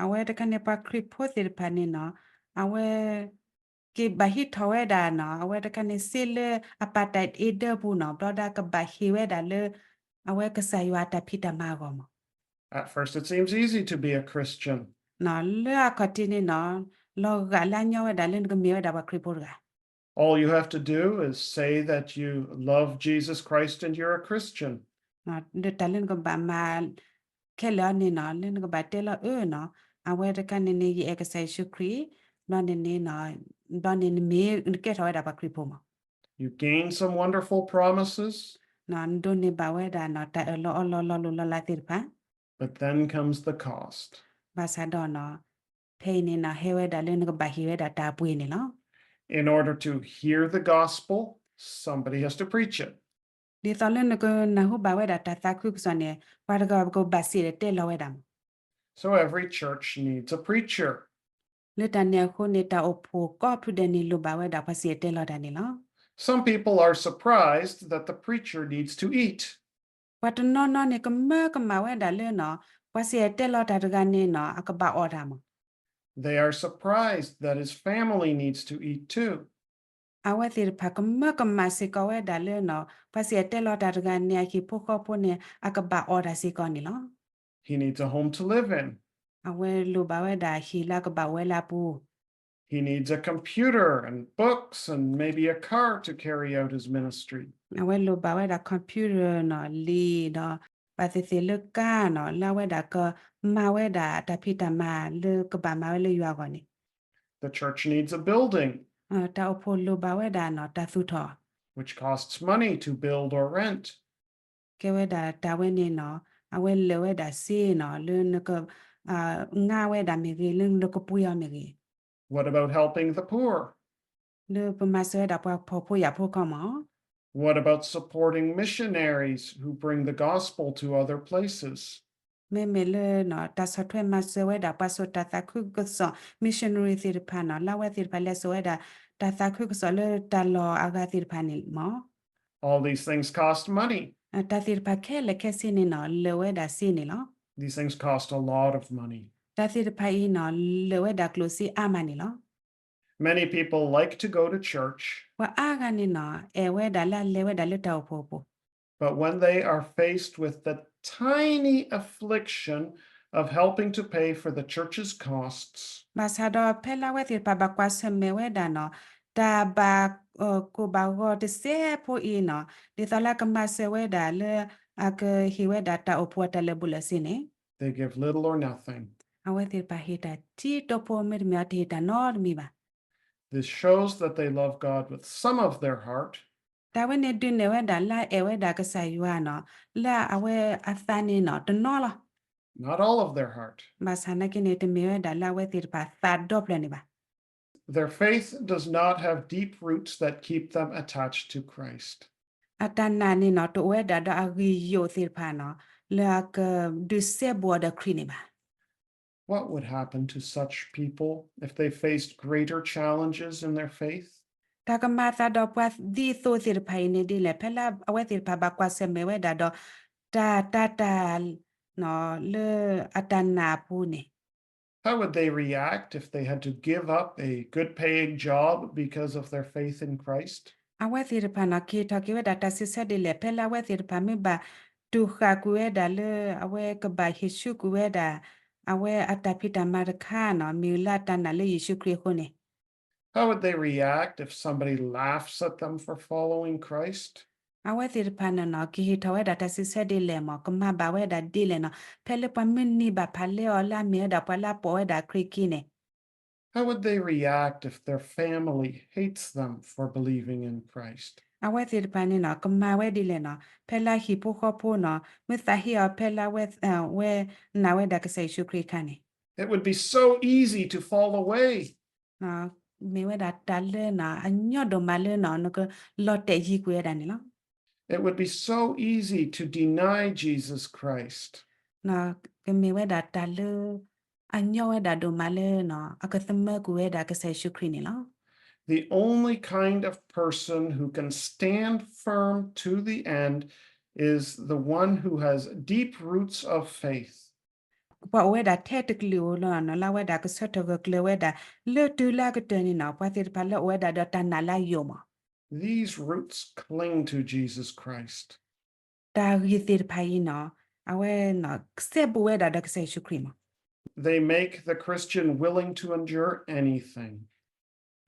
အဝဲတခါန့ၣ် ပှၤခရံာ်ဖိသ့ၣ်တဖၣ်န့ၣ်နီၤ အဝဲ က့ၤဘၣ်ဟံးထီၣ်ဝဲဒၣ်နီၤ အဝဲတခါန့ၣ်စ့လၢအပာ်တၢ်အ့ဒၢပူၤနီၤ ဘျီဒၣ်ကဘၣ်ဟ့ၣ်ဝဲဒၣ်လၢ အဝဲကစၢ်ယွၤအတၢ်ဖံးတၢ်မၤအဂီၢ်မး. At first it seems easy to be a Christian. နီၤ လၢအခီၣ်ထံးန့ၣ်နီၤ လီၤဂာ်လၢအညီဝဲဒၣ်လၢနကမ့ၢ်ဝဲဒၣ်ပှၤခရံာ်ဖိတဂၤ All you have to do is say that you love Jesus Christ and you're a Christian. တၢ်လၢနကဘၣ်မၤ ခဲလၢာ်အီၤန့ၣ်နီၤ လၢနကဘၣ်တဲလီၤအၢနီၤ အဝဲတခါန့ၣ်န့ၣ် ယအဲၣ်ကစၢ်ယ့ၣ်ၡူးခရံာ် ဘျီန့ၣ်န့ၣ် ဘျီန့ၣ်နမ့ၢ်နကဲထီၣ်ဝဲဒၣ်ပှၤခရံာ်ဖိမး. You gain some wonderful promises. နဒိးန့ၢ်ဘၣ်ဝဲဒၣ်နီၤ တၢ်အၢၣ်လီၤအီလီၤလီၤလိၢ်လီၤလးသ့ၣ်တဖၣ် But then comes the cost. ဘၣ်ဆၣ်ဒီးနီၤ ဖဲအံၤန့ၣ်နီၤ ဟဲဝဲဒၣ်လၢနကဘၣ်ဟ့ၣ်ဝဲဒၣ်တၢ်အပှ့ၤန့ၣ်လီၤ. In order to hear the gospel, somebody has to preach it. ဒ်သိးလၢနကနၢ်ဟူဘၣ်ဝဲဒၣ်တၢ်သးခုကစီၣ်န့ၣ် ပှၤတဂၤကဘၣ်စံၣ်တဲၤတဲလီၤဝဲဒၣ်မး. So every church needs a preacher. လၢတၢ်န့ၣ်အဃိန့ၣ် တၢ်အိၣ်ဖှိၣ်ကိးဖုဒဲးန့ၣ် လိၣ်ဘၣ်ဝဲဒၣ်ပှၤစံၣ်တဲၤတဲလီၤတၢ်န့ၣ်လီၤ. Some people are surprised that the preacher needs to eat. ပှၤတနီၤနီၤန့ၣ် ကမၢကမၣ်ဝဲဒၣ်လၢနီၤ ပှၤစံၣ်တဲၤတဲလီၤတၢ်တဂၤန့ၣ်နီၤ အကဘၣ်အီၣ်တၢ်မး. They are surprised that his family needs to eat too. အဝဲသ့ၣ်တဖၣ်ကမၢကမၣ်စ့ၢ်ကီးဝဲဒၣ်လၢနီၤ ပှၤစံၣ်တဲၤတဲလီၤတၢ်တဂၤန့ၣ် အဟံၣ်ဖိဃီဖိန့ၣ် အကဘၣ်အီၣ်တၢ်စ့ၢ်ကီးန့ၣ်လီၤ. He needs a home to live in. အဝဲလိၣ်ဘၣ်ဝဲဒၣ်ဟံၣ်လၢအကဘၣ်အိၣ်ဝဲလၢအပူၤ He needs a computer and books and maybe a car to carry out his ministry. အဝဲလိၣ်ဘၣ်ဝဲဒၣ် computer နီၤ လံာ်ဒီး ဘၣ်သ့ၣ်သ့ၣ်လၢကါနီၤ လၢအဝဲဒၣ်ကမၤဝဲဒၣ်တၢ်ဖံးတၢ်မၤ လၢကဘၣ်မၤဝဲလၢယွၤအဂီၢ်န့ၣ် The church needs a building. တၢ်အိၣ်ဖှိၣ်လိၣ်ဘၣ်ဝဲဒၣ်နီၤ တၢ်သူၣ်ထီၣ် Which costs money to build or rent. ကဲဝဲဒၣ်တၢ်ဝဲန့ၣ်နီၤ အဝဲလၢာ်ဝဲဒၣ်စ့နီၤ လၢနက ငါဝဲဒၣ်မ့ၢ်ဂ့ၤ လၢနကပှ့ၤအီၤမ့ၢ်ဂ့ၤ What about helping the poor? လၢပမၤစၢၤဝဲဒၣ်ပှၤဖှီၣ်ဖိယာ်ဖိခီမး What about supporting missionaries who bring the gospel to other places? မ့မ့ၢ်လၢ တၢ်ဆီၣ်ထွဲမၤစၢၤဝဲဒၣ်ပှၤစိာ်တၢ်သးခုကစီၣ် missionary သ့ၣ်တဖၣ်နီၤ လၢအဝဲသ့ၣ်တဖၣ်လဲၤစိာ်ဝဲဒၣ် တၢ်သးခုကစီၣ်လၢတၢ်လီၢ်အဂၤသ့ၣ်တဖၣ်န့ၣ်မး All these things cost money. တၢ်သ့ၣ်တဖၣ်ခဲလၢာ်ခဲဆ့န့ၣ်နီၤ လၢာ်ဝဲဒၣ်စ့န့ၣ်လီၤ. These things cost a lot of money. တၢ်သ့ၣ်တဖၣ်အံၤနီၤ လၢာ်ဝဲဒၣ်ကျိၣ်စ့အါမးန့ၣ်လီၤ. Many people like to go to church. ပှၤအါဂၤန့ၣ်နီၤ အဲၣ်ဝဲဒၣ်လၢအလဲၤဝဲဒၣ်လၢတၢ်အိၣ်ဖှိၣ်အပူၤ But when they are faced with the tiny affliction of helping to pay for the church's costs, ဘၣ်ဆၣ်ဒီးဖဲလၢအဝဲသ့ၣ်တဖၣ်ဘၣ်ကွၢ်ဆၢၣ်မဲာ်ဝဲဒၣ်နီၤ တၢ်ဘၣ်ကိၢ်ဘၣ်ဂီၤတစဲးဖိအံၤနီၤ ဒ်သိးလၢကမၤစၢၤဝဲဒၣ်လၢ အကဟ့ၣ်ဝဲဒၣ်တၢ်အိၣ်ဖှိၣ်အတၢ်လၢာ်ဘူၣ်လၢာ်စ့န့ၣ် they give little or nothing. အဝဲသ့ၣ်တဖၣ်ဟ့ၣ်တၢ်ထံတီဖိ မ့တမ့ၢ်အတဟ့ၣ်တၢ်နီတမံၤဘၣ်. This shows that they love God with some of their heart, တၢ်ဝဲန့ၣ်ဒုးနဲၣ်ဝဲဒၣ်လၢအအဲၣ်ဝဲဒၣ်ကစၢ်ယွၤနီၤ လၢအဝဲအသးန့ၣ်နီၤ တနီၤလီၤ. Not all of their heart. ဘၣ်ဆၣ်နာ်က့န့ၣ် တမ့ၢ်ဝဲဒၣ်လၢအဝဲသ့ၣ်တဖၣ်သးဒီဖျၢၣ်န့ၣ်ဘၣ်. Their faith does not have deep roots that keep them attached to Christ. အတၢ်နာ်န့ၣ်နီၤ တအိၣ်ဝဲဒၣ်ဒီးအဂံၢ်ယိာ်သ့ၣ်တဖၣ်နီၤ လၢအကဒုးစဲဘူးအီၤဒီးခရံာ်န့ၣ်ဘၣ်. What would happen to such people if they faced greater challenges in their faith? တၢ်ကမၤအသးဒီးပှၤဒ်သိးသ့ၣ်တဖၣ်အံၤန့ၣ်ဒ်လဲၣ် ဖဲလၢအဝဲသ့ၣ်တဖၣ်ဘၣ်ကွၢ်ဆၢၣ်မဲာ်ဝဲဒၣ်ဒီး တၢ်တၢ်တၢ် လၢအတၢ်နာ်အပူၤန့ၣ် How would they react if they had to give up a good paying job because of their faith in Christ? အဝဲသ့ၣ်တဖၣ်နီၤ ကဟ့ၣ်ထီၣ်က့ၤဝဲဒၣ်တၢ်စံးဆၢဒ်လဲၣ် ဖဲလၢအဝဲသ့ၣ်တဖၣ်မ့ၢ်ဘၣ်တူၢ်ဃာ်ကွံာ်ဝဲဒၣ်လၢ အဝဲကဘၣ်ဟ့ၣ်ဆူၣ်ကွံာ်ဝဲဒၣ် အဝဲအတၢ်ဖံးတၢ်မၤတခါနီၤ မ့ၢ်လၢအတၢ်နာ်လၢယ့ၣ်ၡူးခရံာ်အဃိန့ၣ် How would they react if somebody laughs at them for following Christ? အဝဲသ့ၣ်တဖၣ်န့ၣ်နီၤ ကဟ့ၣ်ထီၣ်ဝဲဒၣ်တၢ်စံးဆၢဒ်လဲၣ်မး ကမၤဘၣ်ဝဲဒၣ်ဒ်လဲၣ်နီၤ ဖဲလၢပှၤမုၢ်နံၤဘၣ်ဖးလဲအီၤလၢအမ့ၢ်ဝဲဒၣ်ပှၤလၢအပိာ်ဝဲဒၣ်ခရံာ်ခံန့ၣ် How would they react if their family hates them for believing in Christ? အဝဲသ့ၣ်တဖၣ်န့ၣ်နီၤ ကမၤဝဲဒ်လဲၣ်နီၤ ဖဲလၢဟံၣ်ဖိဃီဖိနီၤ မ့ၢ်သးဟ့ၣ်အီၤဖဲလၢအဝဲ ဝဲနာ်ဝဲဒၣ်ကစၢ်ယ့ၣ်ၡူးခရံာ်အခါန့ၣ် It would be so easy to fall away. မ့ၢ်ဝဲဒၣ်တၢ်လၢနီၤ အညီဒိၣ်မးလၢနီၤ နကလီၤတဲာ်ယံၤကွံာ်ဝဲဒၣ်န့ၣ်လီၤ. It would be so easy to deny Jesus Christ. ကမ့ၢ်ဝဲဒၣ်တၢ်လၢ အညီဝဲဒၣ်ဒိၣ်မးလၢနီၤ အကသမၢကွံာ်ဝဲဒၣ်ကစၢ်ယ့ၣ်ၡူးခရံာ်န့ၣ်လီၤ. The only kind of person who can stand firm to the end is the one who has deep roots of faith. ပှၤအိၣ်ဝဲဒၣ်ထဲတကလုာ်ဧိၤလီၤနီၤ လၢအဝဲဒၣ်ကဆၢထၢၣ်ဂၢၢ်ကျၢၤဝဲဒၣ် လၢတုၤလၢအကတၢၢ်န့ၣ်နီၤ ပှၤသ့ၣ်တဖၣ်လၢအအိၣ်ဝဲဒၣ်ဒီးတၢ်နာ်လၢအယိာ်မး These roots cling to Jesus Christ. တၢ်ဂံၢ်သ့ၣ်တဖၣ်အံၤနီၤ အဝဲနီၤ စဲဘူးဝဲဒၣ်ဒီးကစၢ်ယ့ၣ်ၡူးခရံာ်မး They make the Christian willing to endure anything.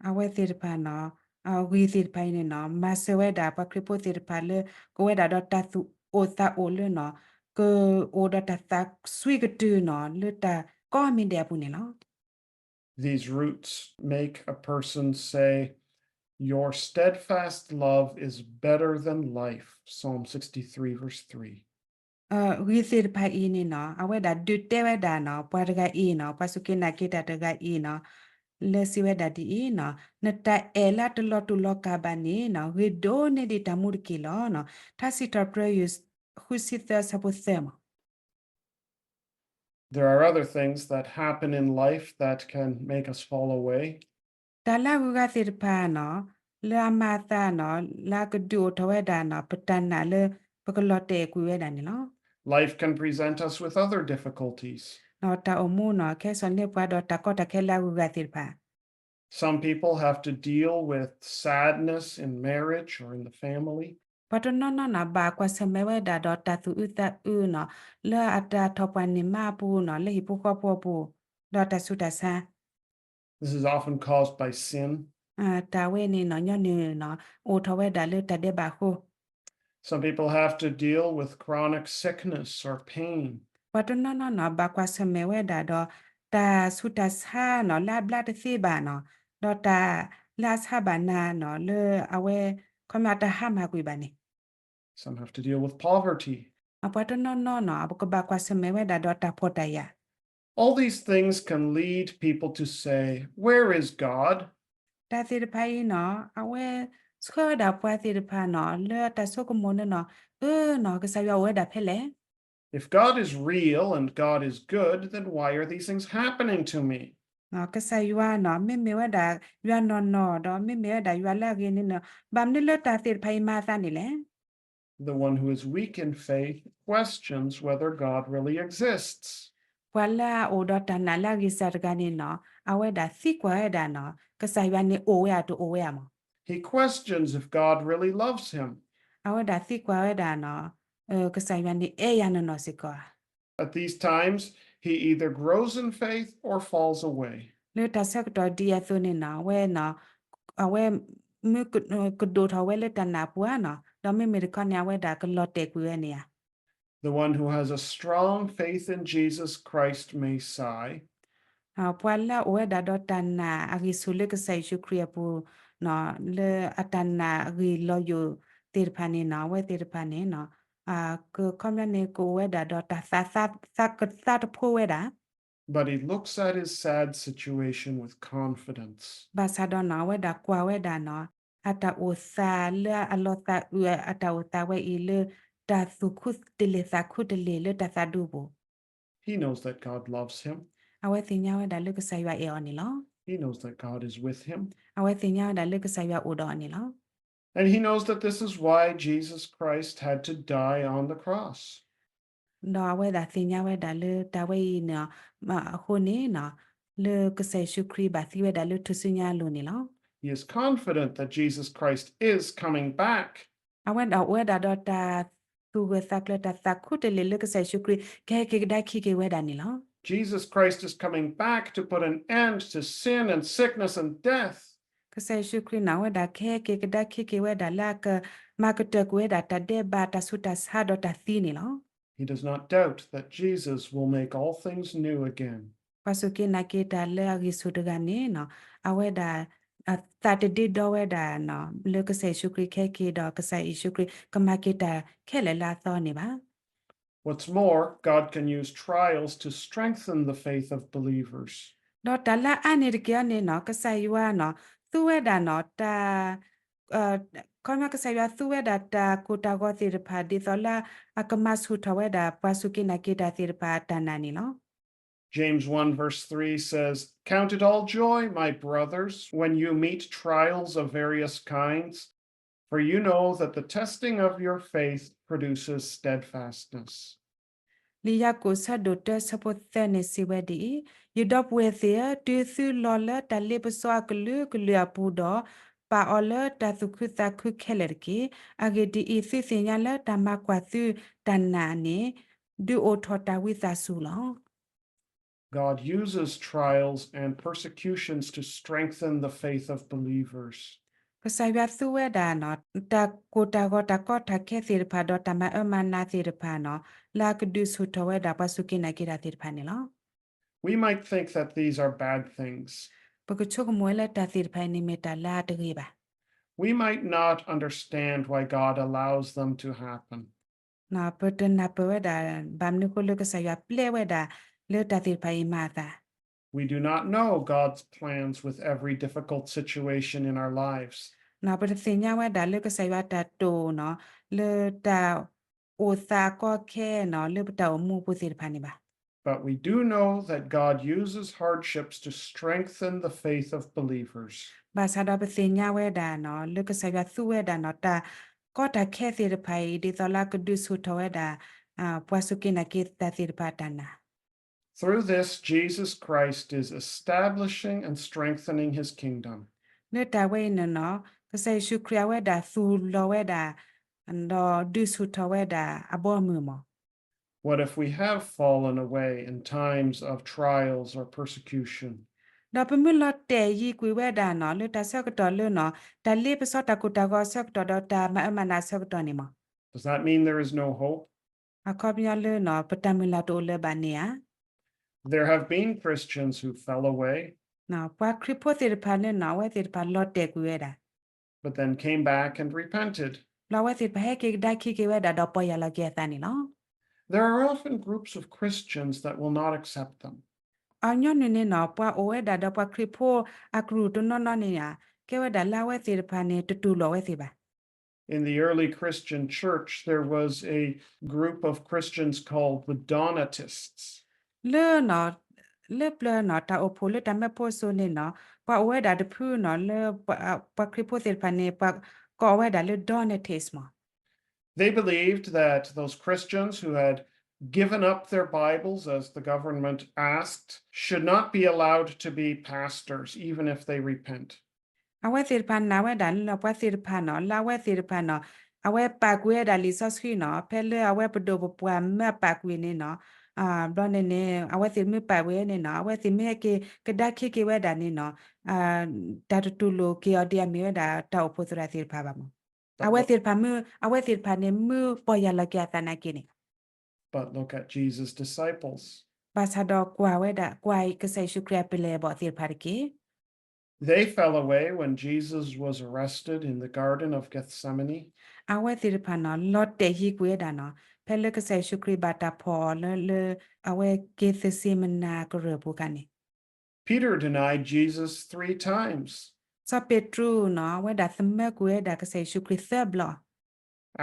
အဝဲသ့ၣ်တဖၣ်နီၤ အဂံၢ်သ့ၣ်တဖၣ်အံၤန့ၣ်နီၤ မၤစၢၤဝဲဒၣ်ပှၤခရံာ်ဖိသ့ၣ်တဖၣ်လၢ ကအိၣ်ဝဲဒၣ်ဒီးတၢ်သူၣ်အိၣ်သးအိၣ်လၢနီၤ ကအိၣ်ဒီးတၢ်သးစွံကတုၤနီၤ လၢတၢ်ကိးမံၤဒဲးအပူၤန့ၣ်လီၤ. These roots make a person say, Your steadfast love is better than life, Psalm sixty-three, verse three. ဂံၢ်သ့ၣ်တဖၣ်အံၤန့ၣ်နီၤ အဝဲဒၣ်ဒုးတဲဝဲဒၣ်နီၤ ပှၤတဂၤအံၤနီၤ ပှၤစူၢ်က့ၤနာ်က့ၤတၢ်တဂၤအံၤနီၤ လၢစံးဝဲဒၣ်ဒ်အံၤနီၤ နတၢ်အဲၣ်လၢတလီၤတူာ်လီၤကာ်ဘၣ်န့ၣ်နီၤ ဂ့ၤဒိၣ်န့ၢ်ဒံးတၢ်မူတက့ၢ်လီၤ. ထါစံးထီၣ်ပတြၢၤ ဃုဆံသၢဆၢဖိသၢမး There are other things that happen in life that can make us fall away. တၢ်လၢအဂုၤအဂၤသ့ၣ်တဖၣ်နီၤ လၢအမၤအသးနီၤ လၢအကဒုးအိၣ်ထီၣ်ဝဲဒၣ်နီၤ ပတၢ်နာ်လၢ ပကလီၤတဲာ်ကွံာ်ဝဲဒၣ်န့ၣ်လီၤ. Life can present us with other difficulties. တၢ်အိၣ်မူနီၤ ကဟဲစိာ်န့ၢ်ပှၤဒီးတၢ်ကီတၢ်ခဲလၢအဂုၤအဂၤသ့ၣ်တဖၣ် Some people have to deal with sadness in marriage or in the family. ပှၤတနီၤနီၤနီၤ ဘၣ်ကွၢ်ဆၢၣ်မဲာ်ဝဲဒၣ်ဒီးတၢ်သူၣ်အုးသးအုးနီၤ လၢအတၢ်ထီၣ်ပှၢ်န့ၢ်မါအပူၤနီၤ လၢဟံၣ်ဖိဃီဖိအပူၤ ဒီးတၢ်ဆူးတၢ်ဆါ This is often caused by sin. တၢ်ဝဲန့ၣ်နီၤ ညီနုၢ်နီၤ အိၣ်ထီၣ်ဝဲဒၣ်လၢတၢ်ဒဲးဘးအဃိ Some people have to deal with chronic sickness or pain. ပှၤတနီၤနီၤနီၤ ဘၣ်ကွၢ်ဆၢၣ်မဲာ်ဝဲဒၣ်ဒီး တၢ်ဆူးတၢ်ဆါနီၤ လၢအဘျါတသ့ဘၣ်နီၤ ဒီးတၢ်လၢအဆါဘၣ်နၤနီၤ လၢအဝဲ ခီပညီတၢ်ဟါမၢ်ကွံာ်ဘၣ်န့ၣ် Some have to deal with poverty. ပှၤတနီၤနီၤနီၤ ပကဘၣ်ကွၢ်ဆၢၣ်မဲာ်ဝဲဒၣ်ဒီးတၢ်ဖှီၣ်တၢ်ယာ် All these things can lead people to say, Where is God? တၢ်သ့ၣ်တဖၣ်အံၤနီၤ အဝဲဆှၢဝဲဒၣ်ပှၤသ့ၣ်တဖၣ်နီၤ လၢတၢ်ဆိကမိၣ်န့ၣ်နီၤ အၢနီၤ ကစၢ်ယွၤအိၣ်ဝဲဒၣ်ဖဲလဲၣ် If God is real and God is good, then why are these things happening to me? ကစၢ်ယွၤနီၤ မ့မ့ၢ်ဝဲဒၣ်ယွၤနီၢ်နီၢ်ဒီး မ့မ့ၢ်ဝဲဒၣ်ယွၤလၢအဂ့ၤန့ၣ်နီၤ ဘၣ်မနုၤလၢတၢ်သ့ၣ်တဖၣ်အံၤမၤအသးန့ၣ်လဲၣ် The one who is weak in faith questions whether God really exists. ပှၤလၢအအိၣ်ဒီးတၢ်နာ်လၢအဂံၢ်စၢ်တဂၤန့ၣ်နီၤ အဝဲဒၣ်သံကွၢ်ဝဲဒၣ်နီၤ ကစၢ်ယွၤန့ၣ်အိၣ်ဝဲဧါတအိၣ်ဝဲဧါမး He questions if God really loves him. အဝဲဒၣ်သံကွၢ်ဝဲဒၣ်နီၤ ကစၢ်ယွၤန့ၣ်အဲၣ်ယၤနီၢ်နီၢ်စ့ၢ်ကီးဧါ At these times, he either grows in faith or falls away. လၢတၢ်ဆၢကတီၢ်ဒ်အံၤအသိးန့ၣ်နီၤ အဝဲ အဝဲ မ့ၢ်ကဒိၣ်ထီၣ်ဝဲလၢတၢ်နာ်ပူၤဧါနီၤ ဒီးမ့မ့ၢ်တခီန့ၣ် အဝဲဒၣ်ကလီၤတဲာ်ကွံာ်ဝဲန့ၣ်ဧါ The one who has a strong faith in Jesus Christ may sigh. ပှၤလၢအအိၣ်ဝဲဒၣ်ဒီးတၢ်နာ်အဂံၢ်ဆူၣ်လၢကစၢ်ယ့ၣ်ၡူးခရံာ်အပူၤနီၤ လၢအတၢ်နာ်အဂ့ၢ်လီၤယိာ်သ့ၣ်တဖၣ်န့ၣ်နီၤ အဝဲသ့ၣ်တဖၣ်န့ၣ်နီၤ ကခီပညီန့ၣ် ကအိၣ်ဝဲဒၣ်ဒီးတၢ်သး သးကသးတဖိဝဲဒၣ် But he looks at his sad situation with confidence. ဘၣ်ဆၣ်ဒီးနီၤ အဝဲဒၣ်ကွၢ်ဝဲဒၣ်နီၤ အတၢ်အိၣ်သးလၢအလီၤသးအုး အတၢ်အိၣ်သးဝဲအံၤလၢ တၢ်သူၣ်ခုသလဲသးခုတလဲလၢတၢ်သးဒူပူၤ He knows that God loves him. အဝဲသ့ၣ်ညါဝဲဒၣ်လၢကစၢ်ယွၤအဲၣ်အီၤန့ၣ်လီၤ. He knows that God is with him. အဝဲသ့ၣ်ညါဝဲဒၣ်လၢကစၢ်ယွၤအိၣ်ဒီးအီၤန့ၣ်လီၤ. And he knows that this is why Jesus Christ had to die on the cross. ဒီးအဝဲဒၣ်သ့ၣ်ညါဝဲဒၣ်လၢတၢ်ဝဲအံၤန့ၣ် အဃိန့ၣ်နီၤ လၢကစၢ်ယ့ၣ်ၡူးခရံာ်ဘၣ်သံဝဲဒၣ်လၢထူၣ်စုညါအလိၤန့ၣ်လီၤ. He is confident that Jesus Christ is coming back. အဝဲဒၣ်အိၣ်ဝဲဒၣ်ဒီးတၢ်သူၣ်ဂၢၢ်သးကျၢၤ တၢ်သးခူတလ့ၢ်လၢကစၢ်ယ့ၣ်ၡူးခရံာ် ကဟဲက့ၤကဒါခံက့ၤဝဲဒၣ်န့ၣ်လီၤ. Jesus Christ is coming back to put an end to sin and sickness and death. ကစၢ်ယ့ၣ်ၡူးခရံာ်န့ၣ် အဝဲဒၣ်ကဟဲက့ၤကဒါခံက့ၤဝဲဒၣ် လၢအကမၤကတၢၢ်ကွံာ်ဝဲဒၣ်တၢ်ဒဲးဘး တၢ်ဆူးတၢ်ဆါဒီးတၢ်သံန့ၣ်လီၤ. He does not doubt that Jesus will make all things new again. ပှၤစူၢ်က့ၤနာ်က့ၤတၢ်လၢအဂံၢ်ဆူၣ်တဂၤန့ၣ်နီၤ, အဝဲဒၣ် အသးတဒ့ဒီဝဲဒၣ်နီၤ လၢကစၢ်ယ့ၣ်ၡူးခရံာ်ခဲက့ၤဒီး ကစၢ်ယ့ၣ်ၡူးခရံာ်ကမၤက့ၤတၢ်ခဲလၢာ်လၢအသီန့ၣ်ဘၣ်. What's more, God can use trials to strengthen the faith of believers. ဒီးတၢ်လၢအါန့ၢ်တက့ၢ်အီၤန့ၣ်နီၤ ကစၢ်ယွၤနီၤ သူဝဲဒၣ်နီၤ တၢ် ခီဖျိကစၢ်ယွၤသူဝဲဒၣ်တၢ်ကိၢ်တၢ်ဂီၤသ့ၣ်တဖၣ် ဒ်သိးလၢအကမၤဆူၣ်ထီၣ်ဝဲဒၣ် ပှၤစူၢ်က့ၤနာ်က့ၤတၢ်သ့ၣ်တဖၣ်အတၢ်နာ်န့ၣ်လီၤ. James one verse three says, Count it all joy, my brothers, when you meet trials of various kinds, for you know that the testing of your faith produces steadfastness. လံာ်ယၤကိာ်ဆၢဒိၣ်တၢဆၢဖိသၢန့ၣ်စံးဝဲဒ်အံၤ, ယဒီပုၢ်ဝဲၢ်သ့ၣ်ဧၢ, တုၤသုလီၤလၢတၢ်လ့ပစီအကလုာ်ကလုာ်အပူၤဒီး ပာ်အီၤလၢတၢ်သူၣ်ခုသးခုခဲလၢာ်တက့ၢ်. အဂ့ၢ်ဒ်အံၤ, သုသ့ၣ်ညါလၢတၢ်မၤကွၢ်သုတၢ်နာ်န့ၣ် ဒုးအိၣ်ထီၣ်တၢ်ဝံသးစူၤလီၤ. God uses trials and persecutions to strengthen the faith of believers. ကစၢ်ယွၤသူဝဲဒၣ်နီၤ တၢ်ကိၢ်တၢ်ဂီၤတၢ်ကီတၢ်ခဲသ့ၣ်တဖၣ် ဒီးတၢ်မၤအၢမၤနးသ့ၣ်တဖၣ်နီၤ လၢအကဒုးဆူၣ်ထီၣ်ဝဲဒၣ်ပှၤစူၢ်က့ၤနာ်က့ၤတၢ်သ့ၣ်တဖၣ်န့ၣ်လီၤ. We might think that these are bad things. ပကဆိကမိၣ်ဝဲလၢတၢ်သ့ၣ်တဖၣ်အံၤန့ၣ် မ့ၢ်တၢ်လၢအတဂ့ၤဘၣ်. We might not understand why God allows them to happen. ပတနၢ်ပၢၢ်ဝဲဒၣ် ဘၣ်မနုၤအဃိလၢကစၢ်ယွၤပျဲဝဲဒၣ် လၢတၢ်သ့ၣ်တဖၣ်အံၤမၤအသး We do not know God's plans with every difficult situation in our lives. ပတသ့ၣ်ညါဝဲဒၣ်လၢကစၢ်ယွၤတၢ်တိာ်နီၤ လၢတၢ်အိၣ်သးကီခဲနီၤ လၢပတၢ်အိၣ်မူအပူၤသ့ၣ်တဖၣ်န့ၣ်ဘၣ်. But we do know that God uses hardships to strengthen the faith of believers. ဘၣ်ဆၣ်ဒီးပသ့ၣ်ညါဝဲဒၣ်နီၤ လၢကစၢ်ယွၤသူဝဲဒၣ်နီၤ တၢ်ကီတၢ်ခဲသ့ၣ်တဖၣ်အံၤ ဒ်သိးလၢအကဒုးဆူၣ်ထီၣ်ဝဲဒၣ် ပှၤစူၢ်က့ၤနာ်က့ၤတၢ်သ့ၣ်တဖၣ်အတၢ်နာ် Through this, Jesus Christ is establishing and strengthening his kingdom. လၢတၢ်ဝဲအံၤန့ၣ်နီၤ ကစၢ်ယ့ၣ်ၡူးခရံာ်အဝဲဒၣ်သူၣ်လီၤဝဲဒၣ် ဒီးဒုးဆူၣ်ထီၣ်ဝဲဒၣ်အဘီအမုၢ်မး. What if we have fallen away in times of trials or persecution? ဒီးပမ့ၢ်လီၤတဲာ်ယံၤကွံာ်ဝဲဒၣ်နီၤ လၢတၢ်ဆၢကတီၢ်လၢနီၤ တၢ်လ့ပစီတၢ်ကိၢ်တၢ်ဂီၤဆၢကတီၢ်ဒီးတၢ်မၤအၢမၤနးဆၢကတီၢ်န့ၣ်မး. Does that mean there is no hope? အခီပညီလၢနီၤ ပတၢ်မုၢ်လၢ်တအိၣ်လၢၤဘၣ်န့ၣ်ဧါ. There have been Christians who fell away. ပှၤခရံာ်ဖိသ့ၣ်တဖၣ်လၢနီၤ အဝဲသ့ၣ်တဖၣ်လီၤတဲာ်ကွံာ်ဝဲဒၣ် but then came back and repented. ဘျီအဝဲသ့ၣ်တဖၣ်ဟဲက့ၤကဒါခံက့ၤဝဲဒၣ် ဒီးပီၢ်ယၢ်လီၤက့ၤအသးန့ၣ်လီၤ. There are often groups of Christians that will not accept them. အညီနုၢ်န့ၣ်နီၤ ပှၤအိၣ်ဝဲဒၣ်ဒီးပှၤခရံာ်ဖိအကရူၢ်တနီၤနီၤန့ၣ်ဧါ ကဲဝဲဒၣ်လၢအဝဲသ့ၣ်တဖၣ်န့ၣ် တတူၢ်လိာ်ဝဲသ့ၣ်ဘၣ်. In the early Christian church, there was a group of Christians called the Donatists. လၢ လၢပျၢၤနီၤ တၢ်အိၣ်ဖှိၣ်လၢတၢ်မၢဖိစိၤန့ၣ်နီၤ ပှၤအိၣ်ဝဲဒၣ်တဖုနီၤ လၢ ပှၤခရံာ်ဖိသ့ၣ်တဖၣ်န့ၣ် ပှၤကိးအီၤဝဲဒၣ်လၢ Donatists မး. They believed that those Christians who had given up their Bibles as the government asked should not be allowed to be pastors, even if they repent. အဝဲသ့ၣ်တဖၣ်နာ်ဝဲဒၣ်လၢပှၤသ့ၣ်တဖၣ်နီၤ လၢအဝဲသ့ၣ်တဖၣ်နီၤ အဝဲပာ်ကွံာ်ဝဲဒၣ်လံာ်စီဆှံနီၤ ဖဲလၢအဝဲပဒိၣ်ပပှၢ်မၢအပာ်ကွံာ်န့ၣ်နီၤ ဘျီန့ၣ်န့ၣ် အဝဲသ့ၣ်မ့ၢ်ပာ်ကွံာ်န့ၣ်နီၤ အဝဲသ့ၣ်မ့ၢ်ဟဲက့ၤကဒါခံက့ၤဝဲဒၣ်န့ၣ်နီၤ တၢ်တတူၢ်လိာ်က့ၤအီၤဒ်အမ့ၢ်ဝဲဒၣ်တၢ်အိၣ်ဖှိၣ်သရၣ်သ့ၣ်တဖၣ်ဘၣ်မး. အဝဲသ့ၣ်တဖၣ်မ့ၢ် အဝဲသ့ၣ်တဖၣ်န့ၣ်မ့ၢ်ပီၢ်ယၢ်လီၤက့ၤအသးနာ်က့န့ၣ် But look at Jesus' disciples. ဘၣ်ဆၣ်ဒီးကွၢ်ဝဲဒၣ် ကွၢ်ကစၢ်ယ့ၣ်ၡူးခရံာ်အပျဲၢ်အဘီၣ်သ့ၣ်တဖၣ်တက့ၢ်. They fell away when Jesus was arrested in the Garden of Gethsemane. အဝဲသ့ၣ်တဖၣ်နီၤ လီၤတဲာ်ယံၤကွံာ်ဝဲဒၣ်နီၤ ဖဲလၢကစၢ်ယ့ၣ်ၡူးခရံာ်ဘၣ်တၢ်ဖီၣ်အီၤလၢ လၢအဝဲက့ၤသစ့မနၤကရၢၢ်ပူၤခါန့ၣ် Peter denied Jesus three times. စီၤပ့းတရူးနီၤ အဝဲဒၣ်သမၢကွံာ်ဝဲဒၣ်ကစၢ်ယ့ၣ်ၡူးခရံာ်သၢဘျီ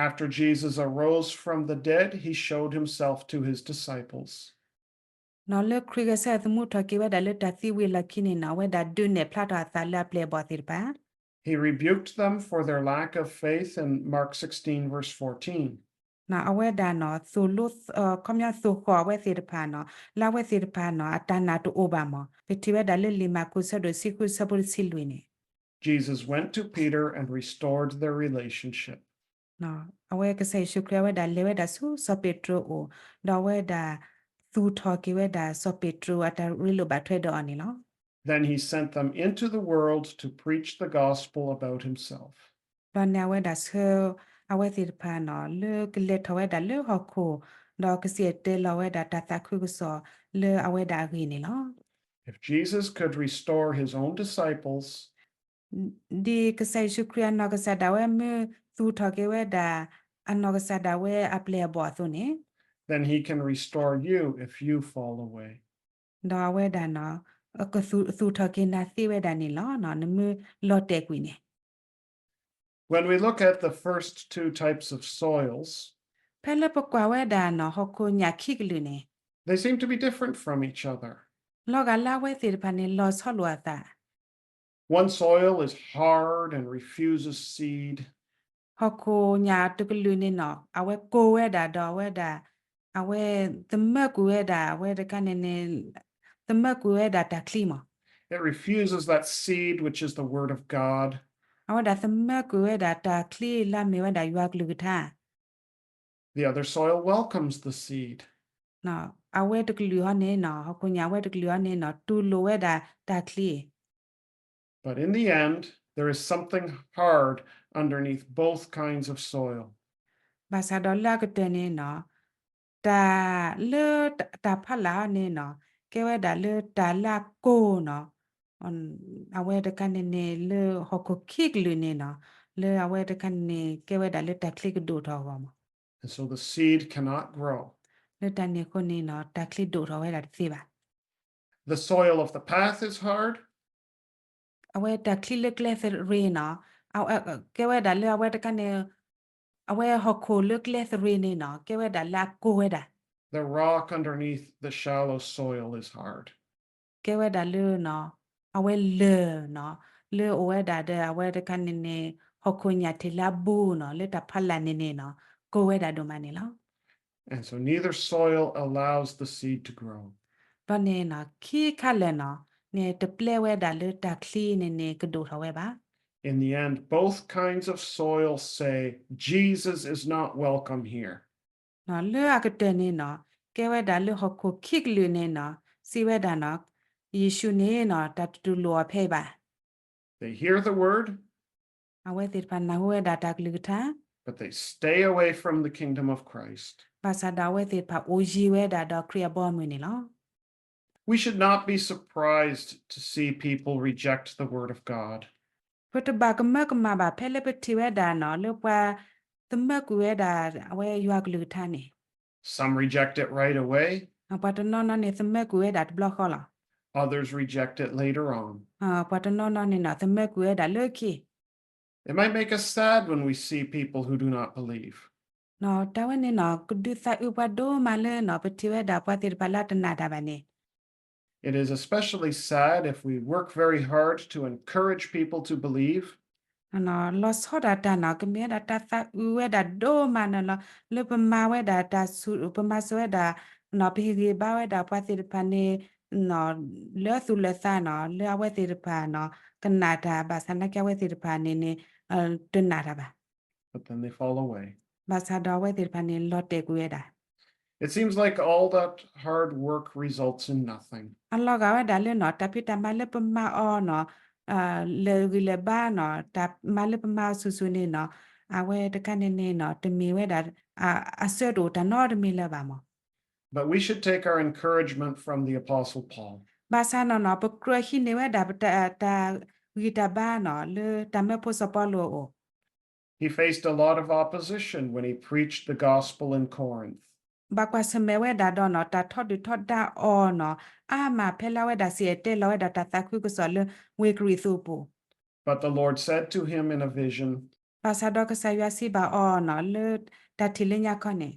After Jesus arose from the dead, he showed himself to his disciples. နီၤ လၢခရံာ်ဂဲၤဆၢထၢၣ်သမူထီၣ်က့ၤဝဲဒၣ်လၢတၢ်သံဝံၤအလီၢ်ခံန့ၣ်နီၤ အဝဲဒၣ်ဒုးနဲၣ်ဖျါထီၣ်အသးလၢအပျဲၢ်အဘီၣ်သ့ၣ်တဖၣ် He rebuked them for their lack of faith in Mark sixteen, verse fourteen. နီၤ အဝဲဒၣ်နီၤ သိၣ်လိ ခီပညီသိၣ်ဃီၣ်အဝဲသ့ၣ်တဖၣ်နီၤ လၢအဝဲသ့ၣ်တဖၣ်နီၤ အတၢ်နာ်တအိၣ်ဘၣ်မး ပထံၣ်ဝဲဒၣ်လၢလံာ်မၢ်ကူးဆၢဒိၣ်တဆံဃုဆၢဖိတဆံလွံၢ်န့ၣ် Jesus went to Peter and restored their relationship. အဝဲကစၢ်ယ့ၣ်ၡူးခရံာ်အဝဲဒၣ်လဲၤဝဲဒၣ်ဆူစီၤပ့းတရူးအအိၣ် ဒီးအဝဲဒၣ်သူၣ်ထီၣ်က့ၤဝဲဒၣ်စီၤပ့းတရူးအတၢ်ရ့လိာ်ဘၣ်ထွဲဒီးအီၤန့ၣ်လီၤ. Then he sent them into the world to preach the gospel about himself. ဒီးန့ၣ်အဝဲဒၣ်ဆှၢအဝဲသ့ၣ်တဖၣ်နီၤ လၢကလဲၤထီၣ်ဝဲဒၣ်လၢဟီၣ်ခိၣ် ဒီးကစံၣ်တဲၤတဲလီၤဝဲဒၣ်တၢ်သးခုကစီၣ်လၢအဝဲဒၣ်အဂ့ၢ်န့ၣ်လီၤ. If Jesus could restore his own disciples, ဒ်ကစၢ်ယ့ၣ်ၡူးခရံာ်အနီၢ်ကစၢ်ဒၣ်ဝဲ မ့ၢ်သူၣ်ထီၣ်က့ၤဝဲဒၣ်အနီၢ်ကစၢ်ဒၣ်ဝဲအပျဲၢ်အဘီၣ်အသိးန့ၣ်, then he can restore you if you fall away. ဒီးအဝဲဒၣ် ကသူၣ်ထီၣ်က့ၤနၤသ့ဝဲဒၣ်န့ၣ်လီၤ. နမ့ၢ်လီၤတဲာ်ကွံာ်န့ၣ် When we look at the first two types of soils, ဖဲလၢပကွၢ်ဝဲဒၣ်နီၣ် ဟီၣ်ခိၣ်ညၣ်ခံကလုာ်န့ၣ်, they seem to be different from each other. လီၤဂာ်လၢအဝဲသ့ၣ်တဖၣ်န့ၣ် လီၤဆီလိာ်အသး One soil is hard and refuses seed. ဟီၣ်ခိၣ်ညၣ်တကလုာ်န့ၣ်နီၣ် အဝဲကိးဝဲဒၣ်ဒီးအဝဲဒၣ် အဝဲသမၢကွံာ်ဝဲဒၣ် အဝဲတခါန့ၣ်န့ၣ် သမၢကွံာ်ဝဲဒၣ်တၢ်ချံမး It refuses that seed, which is the word of God. အဝဲဒၣ်သမၢကွံာ်ဝဲဒၣ်တၢ်ချံလၢအမ့ၢ်ဝဲဒၣ်ယွၤကလုၢ်ကထါ The other soil welcomes the seed. အဝဲတကလုာ်ဟီန့ၣ်နီၣ် ဟီၣ်ခိၣ်ညၣ်ဝဲတကလုာ်ဟီန့ၣ်နီၣ် တူၢ်လိာ်ဝဲဒၣ်တၢ်ချံ But in the end, there is something hard underneath both kinds of soil. ဘၣ်ဆၣ်ဒီးလၢအကတၢၢ်န့ၣ်နီၣ် တၢ်လၢတၢ်ဖီလာ်ဟီန့ၣ်နီၣ် ကဲဝဲဒၣ်လၢတၢ်လၢအကိၢ်နီၣ် အဝဲတခါန့ၣ်န့ၣ် လၢဟီၣ်ခိၣ်ခံကလုာ်န့ၣ်နီၣ် လၢအဝဲတခါန့ၣ်န့ၣ် ကဲဝဲဒၣ်လၢတၢ်ချံကဒိၣ်ထီၣ်အဂီၢ်မး And so the seed cannot grow. လၢတၢ်န့ၣ်အဃိန့ၣ်နီၣ် တၢ်ချံဒိၣ်ထီၣ်ဝဲဒၣ်တသ့ဘၣ် The soil of the path is hard. အဝဲတၢ်ချံလၢကျဲသရ့ၤနီၣ် ကဲဝဲဒၣ်လၢအဝဲတခါန့ၣ် အဝဲဟီၣ်ခိၣ်လၢကျဲသရ့ၤန့ၣ်နီၣ် ကဲဝဲဒၣ်လၢအကိၢ်ဝဲဒၣ် The rock underneath the shallow soil is hard. ကဲဝဲဒၣ်လၢ အဝဲလၢၢ်နီၣ် လၢအိၣ်ဝဲဒၣ်ဒီးအဝဲတခါန့ၣ်န့ၣ် ဟီၣ်ခိၣ်ညၣ်ထံးလၢအဘူးနီၣ် လၢတၢ်ဖီလာ်န့ၣ်န့ၣ်နီၣ် ကိၢ်ဝဲဒၣ်ဒိၣ်မးန့ၣ်လီၤ. And so neither soil allows the seed to grow. ဒီးန့ၣ် ခံခါလၢာ်နီၣ် န့ၣ်တပျဲဝဲဒၣ်လၢတၢ်ချံန့ၣ်န့ၣ် ကဒိၣ်ထီၣ်ဝဲဘၣ် In the end, both kinds of soil say, Jesus is not welcome here. လၢအကတၢၢ်န့ၣ်နီၣ် ကဲဝဲဒၣ်လၢဟီၣ်ခိၣ်ခံကလုာ်န့ၣ်နီၣ် စံးဝဲဒၣ်နီၣ် ယ့ၣ်ၡူးန့ၣ်နီၣ် တၢ်တတူၢ်လိာ်အီၤဖဲအံၤဘၣ် They hear the word, အဝဲသ့ၣ်တဖၣ်နၢ်ဟူဝဲဒၣ်တၢ်ကလုၢ်ကထါ but they stay away from the kingdom of Christ. ဘၣ်ဆၣ်ဒီးအဝဲသ့ၣ်တဖၣ်အိၣ်ယံၤဝဲဒၣ်ဒီးခရံာ်အဘီအမုၢ်န့ၣ်လီၤ. We should not be surprised to see people reject the word of God. ပတဘၣ်ကမၢကမၣ်ဘၣ် ဖဲလၢပထံၣ်ဝဲဒၣ်နီၣ် လၢပှၤသမၢကွံာ်ဝဲဒၣ် အဝဲယွၤကလုၢ်ကထါန့ၣ် Some reject it right away. ပှၤတနီၤနီၤန့ၣ် သမၢကွံာ်ဝဲဒၣ်တဘျီဃီလီၤ. Others reject it later on. ပှၤတနီၤနီၤန့ၣ်နီၣ် သမၢကွံာ်ဝဲဒၣ်လၢခံ It might make us sad when we see people who do not believe. တၢ်ဝဲန့ၣ်နီၣ် ကဒုးသးအုးပှၤဒိၣ်မးလၢနီၣ် ပထံၣ်ဝဲဒၣ်ပှၤသ့ၣ်တဖၣ်လၢအတနာ်တၢ်ဘၣ်န့ၣ် It is especially sad if we work very hard to encourage people to believe, လီၤဆီဒၣ်တၢ်နီၣ် ကမ့ၢ်ဝဲဒၣ်တၢ်သးအုးဝဲဒၣ်ဒိၣ်မးန့ၣ်လီၤ. လၢပမၤဝဲဒၣ်တၢ်ဆူၣ် ပမၤစၢၤဝဲဒၣ် ပဟ့ၣ်ဂံၢ်ဘါဝဲဒၣ်ပှၤသ့ၣ်တဖၣ်န့ၣ် လၢသူၣ်လၢသးနီၣ် လၢအဝဲသ့ၣ်တဖၣ်နီၣ် ကနာ်တၢ် ဘၣ်ဆၣ်နာ်က့အဝဲသ့ၣ်တဖၣ်န့ၣ်န့ၣ် တနာ်တၢ်ဘၣ် But then they fall away. ဘၣ်ဆၣ်ဒီးအဝဲသ့ၣ်တဖၣ်န့ၣ် လီၤတဲာ်ကွံာ်ဝဲဒၣ် It seems like all that hard work results in nothing. အလီၤဂာ်ဝဲဒၣ်လၢနီၣ် တၢ်ဖံးတၢ်မၤလၢပမၤအီၤနီၣ် လဲၤဂံၢ်လဲၤဘါနီၣ် တၢ်မၤလၢပမၤအီၤဆူၣ်ဆူၣ်န့ၣ်နီၣ် အဝဲတခါန့ၣ်န့ၣ်နီၣ် တမ့ၢ်ဝဲဒၣ် အဆၢတအိၣ်တၢ်နီတမံၤလၢၤဘၣ်မး But we should take our encouragement from the Apostle Paul. ဘၣ်ဆၣ်နီၣ်နီၣ် ပကြၢးဟံးန့ၢ်ဝဲဒၣ်ပတၢ် တၢ်ဂံၢ်တၢ်ဘါနီၣ် လၢတၢ်မၢဖိစီၤပီလူးအအိၣ် He faced a lot of opposition when he preached the gospel in Corinth. ဘၣ်ကွၢ်ဆၢၣ်မဲာ်ဝဲဒၣ်ဒီးနီၣ် တၢ်ထီဒုၣ်ထီဒါအီၤနီၣ် အါမးဖဲလၢအဝဲဒၣ်စံၣ်တဲၤတဲလီၤဝဲဒၣ်တၢ်သးခုကစီၣ်လၢဝ့ၢ်ကရံၣ်သူးအပူၤ But the Lord said to him in a vision, ဘၣ်ဆၣ်ဒီးကစၢ်ယွၤစံးဘၣ်အီၤနီၣ် လၢတၢ်ထံၣ်လၢညါခီန့ၣ်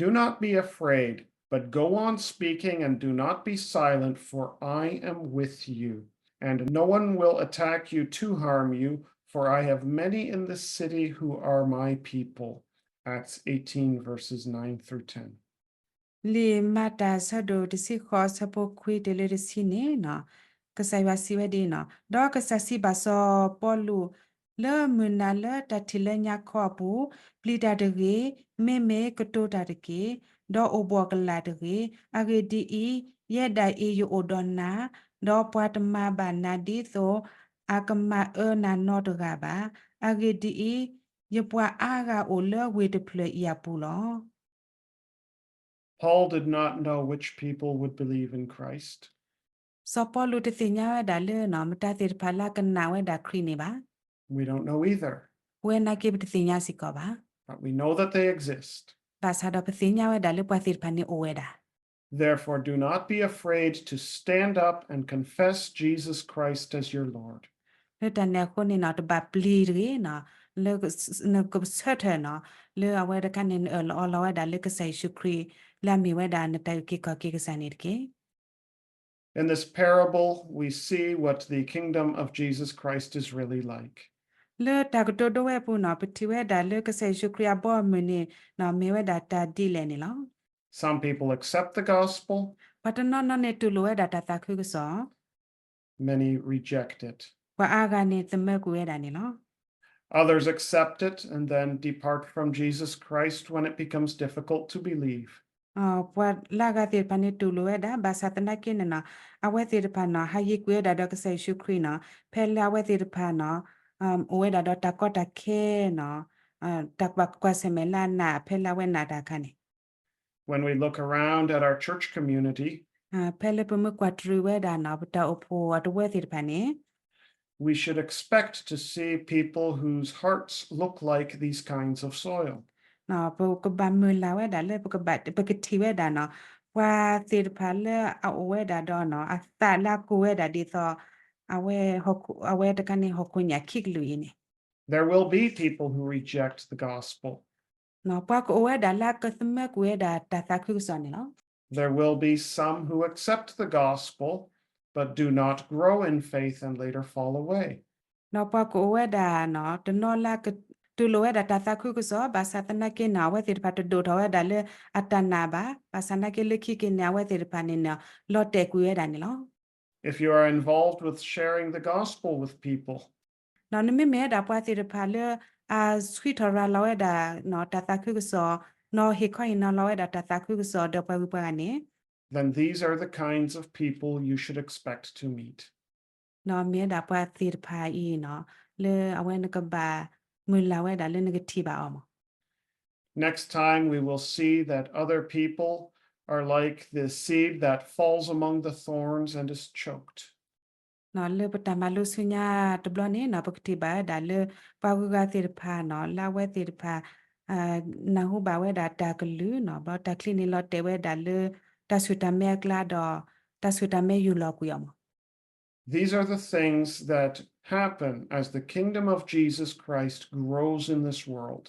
Do not be afraid, but go on speaking and do not be silent, for I am with you. And no one will attack you to harm you, for I have many in this city who are my people. Acts eighteen, verses nine through ten. လံာ်မၤတၢ်အဆၢဒိၣ်တဆံဃိး အဆၢဖိခွံတုၤလၢတဆံန့ၣ်နီၣ် ကစၢ်ယွၤစံးဝဲဒ်အံၤနီၣ် ဒီးကစၢ်စံးဘၣ်စီၤပီလူး လၢမုၢ်နၤလၢတၢ်ထံၣ်လၢညါခီအပူၤ ပျံၤတၢ်တဂ့ၤ, မ့မ့ၢ်ကတိၤတၢ်တက့ၢ်, ဒီးအိၣ်ဘှီၣ်ကလာ်တဂ့ၤ. အဂ့ၢ်ဒ်အံၤ, ယဲဒၣ်အံၤယအိၣ်ဒီးနၤ, ဒီးပှၤတမၤဘၣ်နၤဒ်သိးအကမၤအၢနၤနီတဂၤဘၣ်. အဂ့ၢ်ဒ်အံၤ, ယပှၤအါဂၤအိၣ်လၢဝ့ၢ်တဖျၢၣ်အံၤအပူၤလီၤ. Paul did not know which people would believe in Christ. စီၤပီလူးတသ့ၣ်ညါဝဲဒၣ်လၢနီၤ မတၤသ့ၣ်တဖၣ်လၢအကနၣ်ဝဲဒၣ်ခရံာ်န့ၣ်ဘၣ်. We don't know either. ပဝဲနာ်က့ပတသ့ၣ်ညါစ့ၢ်ကီးဘၣ်. But we know that they exist. ဘၣ်ဆၣ်ဒီးပသ့ၣ်ညါဝဲဒၣ်လၢပှၤသ့ၣ်တဖၣ်န့ၣ်အိၣ်ဝဲဒၣ်. Therefore, do not be afraid to stand up and confess Jesus Christ as your Lord. လၢတၢ်န့ၣ်အဃိန့ၣ်နီၤ တဘၣ်ပျံၤတဂ့ၤနီၤ, လၢနကဆၢထၢၣ်နီၤ, လၢအဝဲတခါန့ၣ် နအၢၣ်လီၤအီလီၤဝဲဒၣ်လၢကစၢ်ယ့ၣ်ၡူးခရံာ် လၢအမ့ၢ်ဝဲဒၣ်နတၢ်အုၣ်က့ၤခီၣ်က့ၤကစၢ်န့ၣ်တက့ၢ်. In this parable, we see what the kingdom of Jesus Christ is really like. လၢတၢ်ကတိၤဒိဝဲအပူၤနီၤ ပထံၣ်ဝဲဒၣ်လၢကစၢ်ယ့ၣ်ၡူးခရံာ်အဘီအမုၢ်န့ၣ်နီၤ မ့ၢ်ဝဲဒၣ်တၢ်ဒ်လဲၣ်န့ၣ်လီၤ. Some people accept the gospel. ပှၤတနီၤနီၤန့ၣ်တူၢ်လိာ်ဝဲဒၣ်တၢ်သးခုကစီၣ် Many reject it. ပှၤအါဂၤန့ၣ်သမၢကွံာ်ဝဲဒၣ်န့ၣ်လီၤ. Others accept it and then depart from Jesus Christ when it becomes difficult to believe. ပှၤလၢအဂၤသ့ၣ်တဖၣ်န့ၣ်တူၢ်လိာ်ဝဲဒၣ် ဘၣ်ဆၣ်သနာ်က့န့ၣ်နီၤ အဝဲသ့ၣ်တဖၣ်နီၤ ဟးယံၤကွံာ်ဝဲဒၣ်ဒီးကစၢ်ယ့ၣ်ၡူးခရံာ်နီၤ ဖဲလၢအဝဲသ့ၣ်တဖၣ်နီၤ အိၣ်ဝဲဒၣ်ဒီးတၢ်ကီတၢ်ခဲနီၤ တၢ်ကဘၣ်ကွၢ်ဆၢၣ်မဲာ်လၢအနၢ် ဖဲလၢအဝဲနၢ်တၢ်အခါန့ၣ် When we look around at our church community, ဖဲလၢပမ့ၢ်ကွၢ်တရံးဝဲဒၣ်နီၤ ပတၢ်အိၣ်ဖှိၣ်အတဝၢသ့ၣ်တဖၣ်န့ၣ် we should expect to see people whose hearts look like these kinds of soil. ပကဘၣ်မုၢ်လၢ်ဝဲဒၣ်လၢ ပကထံၣ်ဝဲဒၣ်နီၤ ပှၤသ့ၣ်တဖၣ်လၢအအိၣ်ဝဲဒၣ်ဒီးနီၤ အသးလၢအကိၢ်ဝဲဒၣ်ဒ်သိး အဝဲတခါန့ၣ် ဟီၣ်ခိၣ်ညၣ်ခံကလုာ်အံၤန့ၣ် There will be people who reject the gospel. ပှၤကအိၣ်ဝဲဒၣ်လၢအကသမၢကွံာ်ဝဲဒၣ်တၢ်သးခုကစီၣ်န့ၣ်လီၤ. There will be some who accept the gospel, but do not grow in faith and later fall away. ဒီးပှၤကအိၣ်ဝဲဒၣ်နီၤ တနီၤလၢအတူၢ်လိာ်ဝဲဒၣ်တၢ်သးခုကစီၣ် ဘၣ်ဆၣ်သနာ်က့န့ၣ် အဝဲသ့ၣ်တဖၣ်တဒိၣ်ထီၣ်ဝဲဒၣ်လၢအတၢ်နာ်ဘၣ်. ဘၣ်ဆၣ်သနာ်က့လၢခံက့ၤန့ၣ် အဝဲသ့ၣ်တဖၣ်န့ၣ်နီၤ လီၤတဲာ်ကွံာ်ဝဲဒၣ်န့ၣ်လီၤ. If you are involved with sharing the gospel with people, ဒီးနမ့မ့ၢ်ဝဲဒၣ်ပှၤသ့ၣ်တဖၣ်လၢ အဆှံထီၣ်ရၤလီၤဝဲဒၣ်နီၤ တၢ်သးခုကစီၣ် နီၤဟ့ၣ်ခီဟ့ၣ်နီၤလီၤဝဲဒၣ်တၢ်သးခုကစီၣ်ဒီးပှၤဂုၤပှၤဂၤန့ၣ် then these are the kinds of people you should expect to meet. ဒီးမ့ၢ်ဝဲဒၣ်ပှၤသ့ၣ်တဖၣ်အံၤနီၤ လၢအဝဲနကဘၣ်မုၢ်လၢ်ဝဲဒၣ်လၢနကထံၣ်ဘၣ်အီၤမး Next time we will see that other people are like the seed that falls among the thorns and is choked. လၢပတၢ်မၤလိဆူညါတဘျီန့ၣ်နီၤ ပကထံၣ်ဘၣ်ဝဲဒၣ်လၢ ပှၤဂုၤဂၤသ့ၣ်တဖၣ်နီၤ လၢအဝဲသ့ၣ်တဖၣ် နၢ်ဟူဘၣ်ဝဲဒၣ်တၢ်ကလုၢ်နီၤ ဘျီတၢ်ချံန့ၣ်လီၤတဲာ်ဝဲဒၣ်လၢ တၢ်ဆူၣ်တၢ်မဲအကျါဒီး တၢ်ဆူၣ်တၢ်မဲယူၢ်လီၤကွံာ်အီၤမး These are the things that happen as the kingdom of Jesus Christ grows in this world.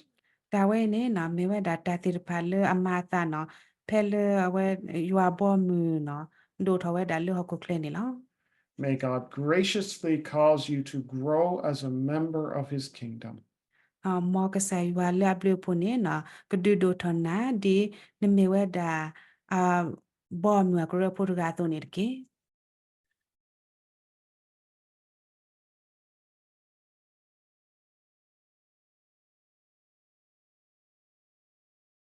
တၢ်ဝဲအံၤန့ၣ်နီၤ မ့ၢ်ဝဲဒၣ်တၢ်သ့ၣ်တဖၣ်လၢအမၤအသးနီၤ ဖဲလၢအဝဲယွၤအဘီအမုၢ်နီၤ ဒိၣ်ထီၣ်ဝဲဒၣ်လၢဟီၣ်ခိၣ်ချၢန့ၣ်လီၤ. May God graciously cause you to grow as a member of his kingdom. မ်ကစၢ်ယွၤလၢအဘျုးအဖှိၣ်န့ၣ်နီၤ ကဒုးဒိၣ်ထီၣ်နၤ ဒ်နမ့ၢ်ဝဲဒၣ် အဘီအမုၢ်အကရၢဖိတဂၤအသိးန့ၣ်တက့ၢ်.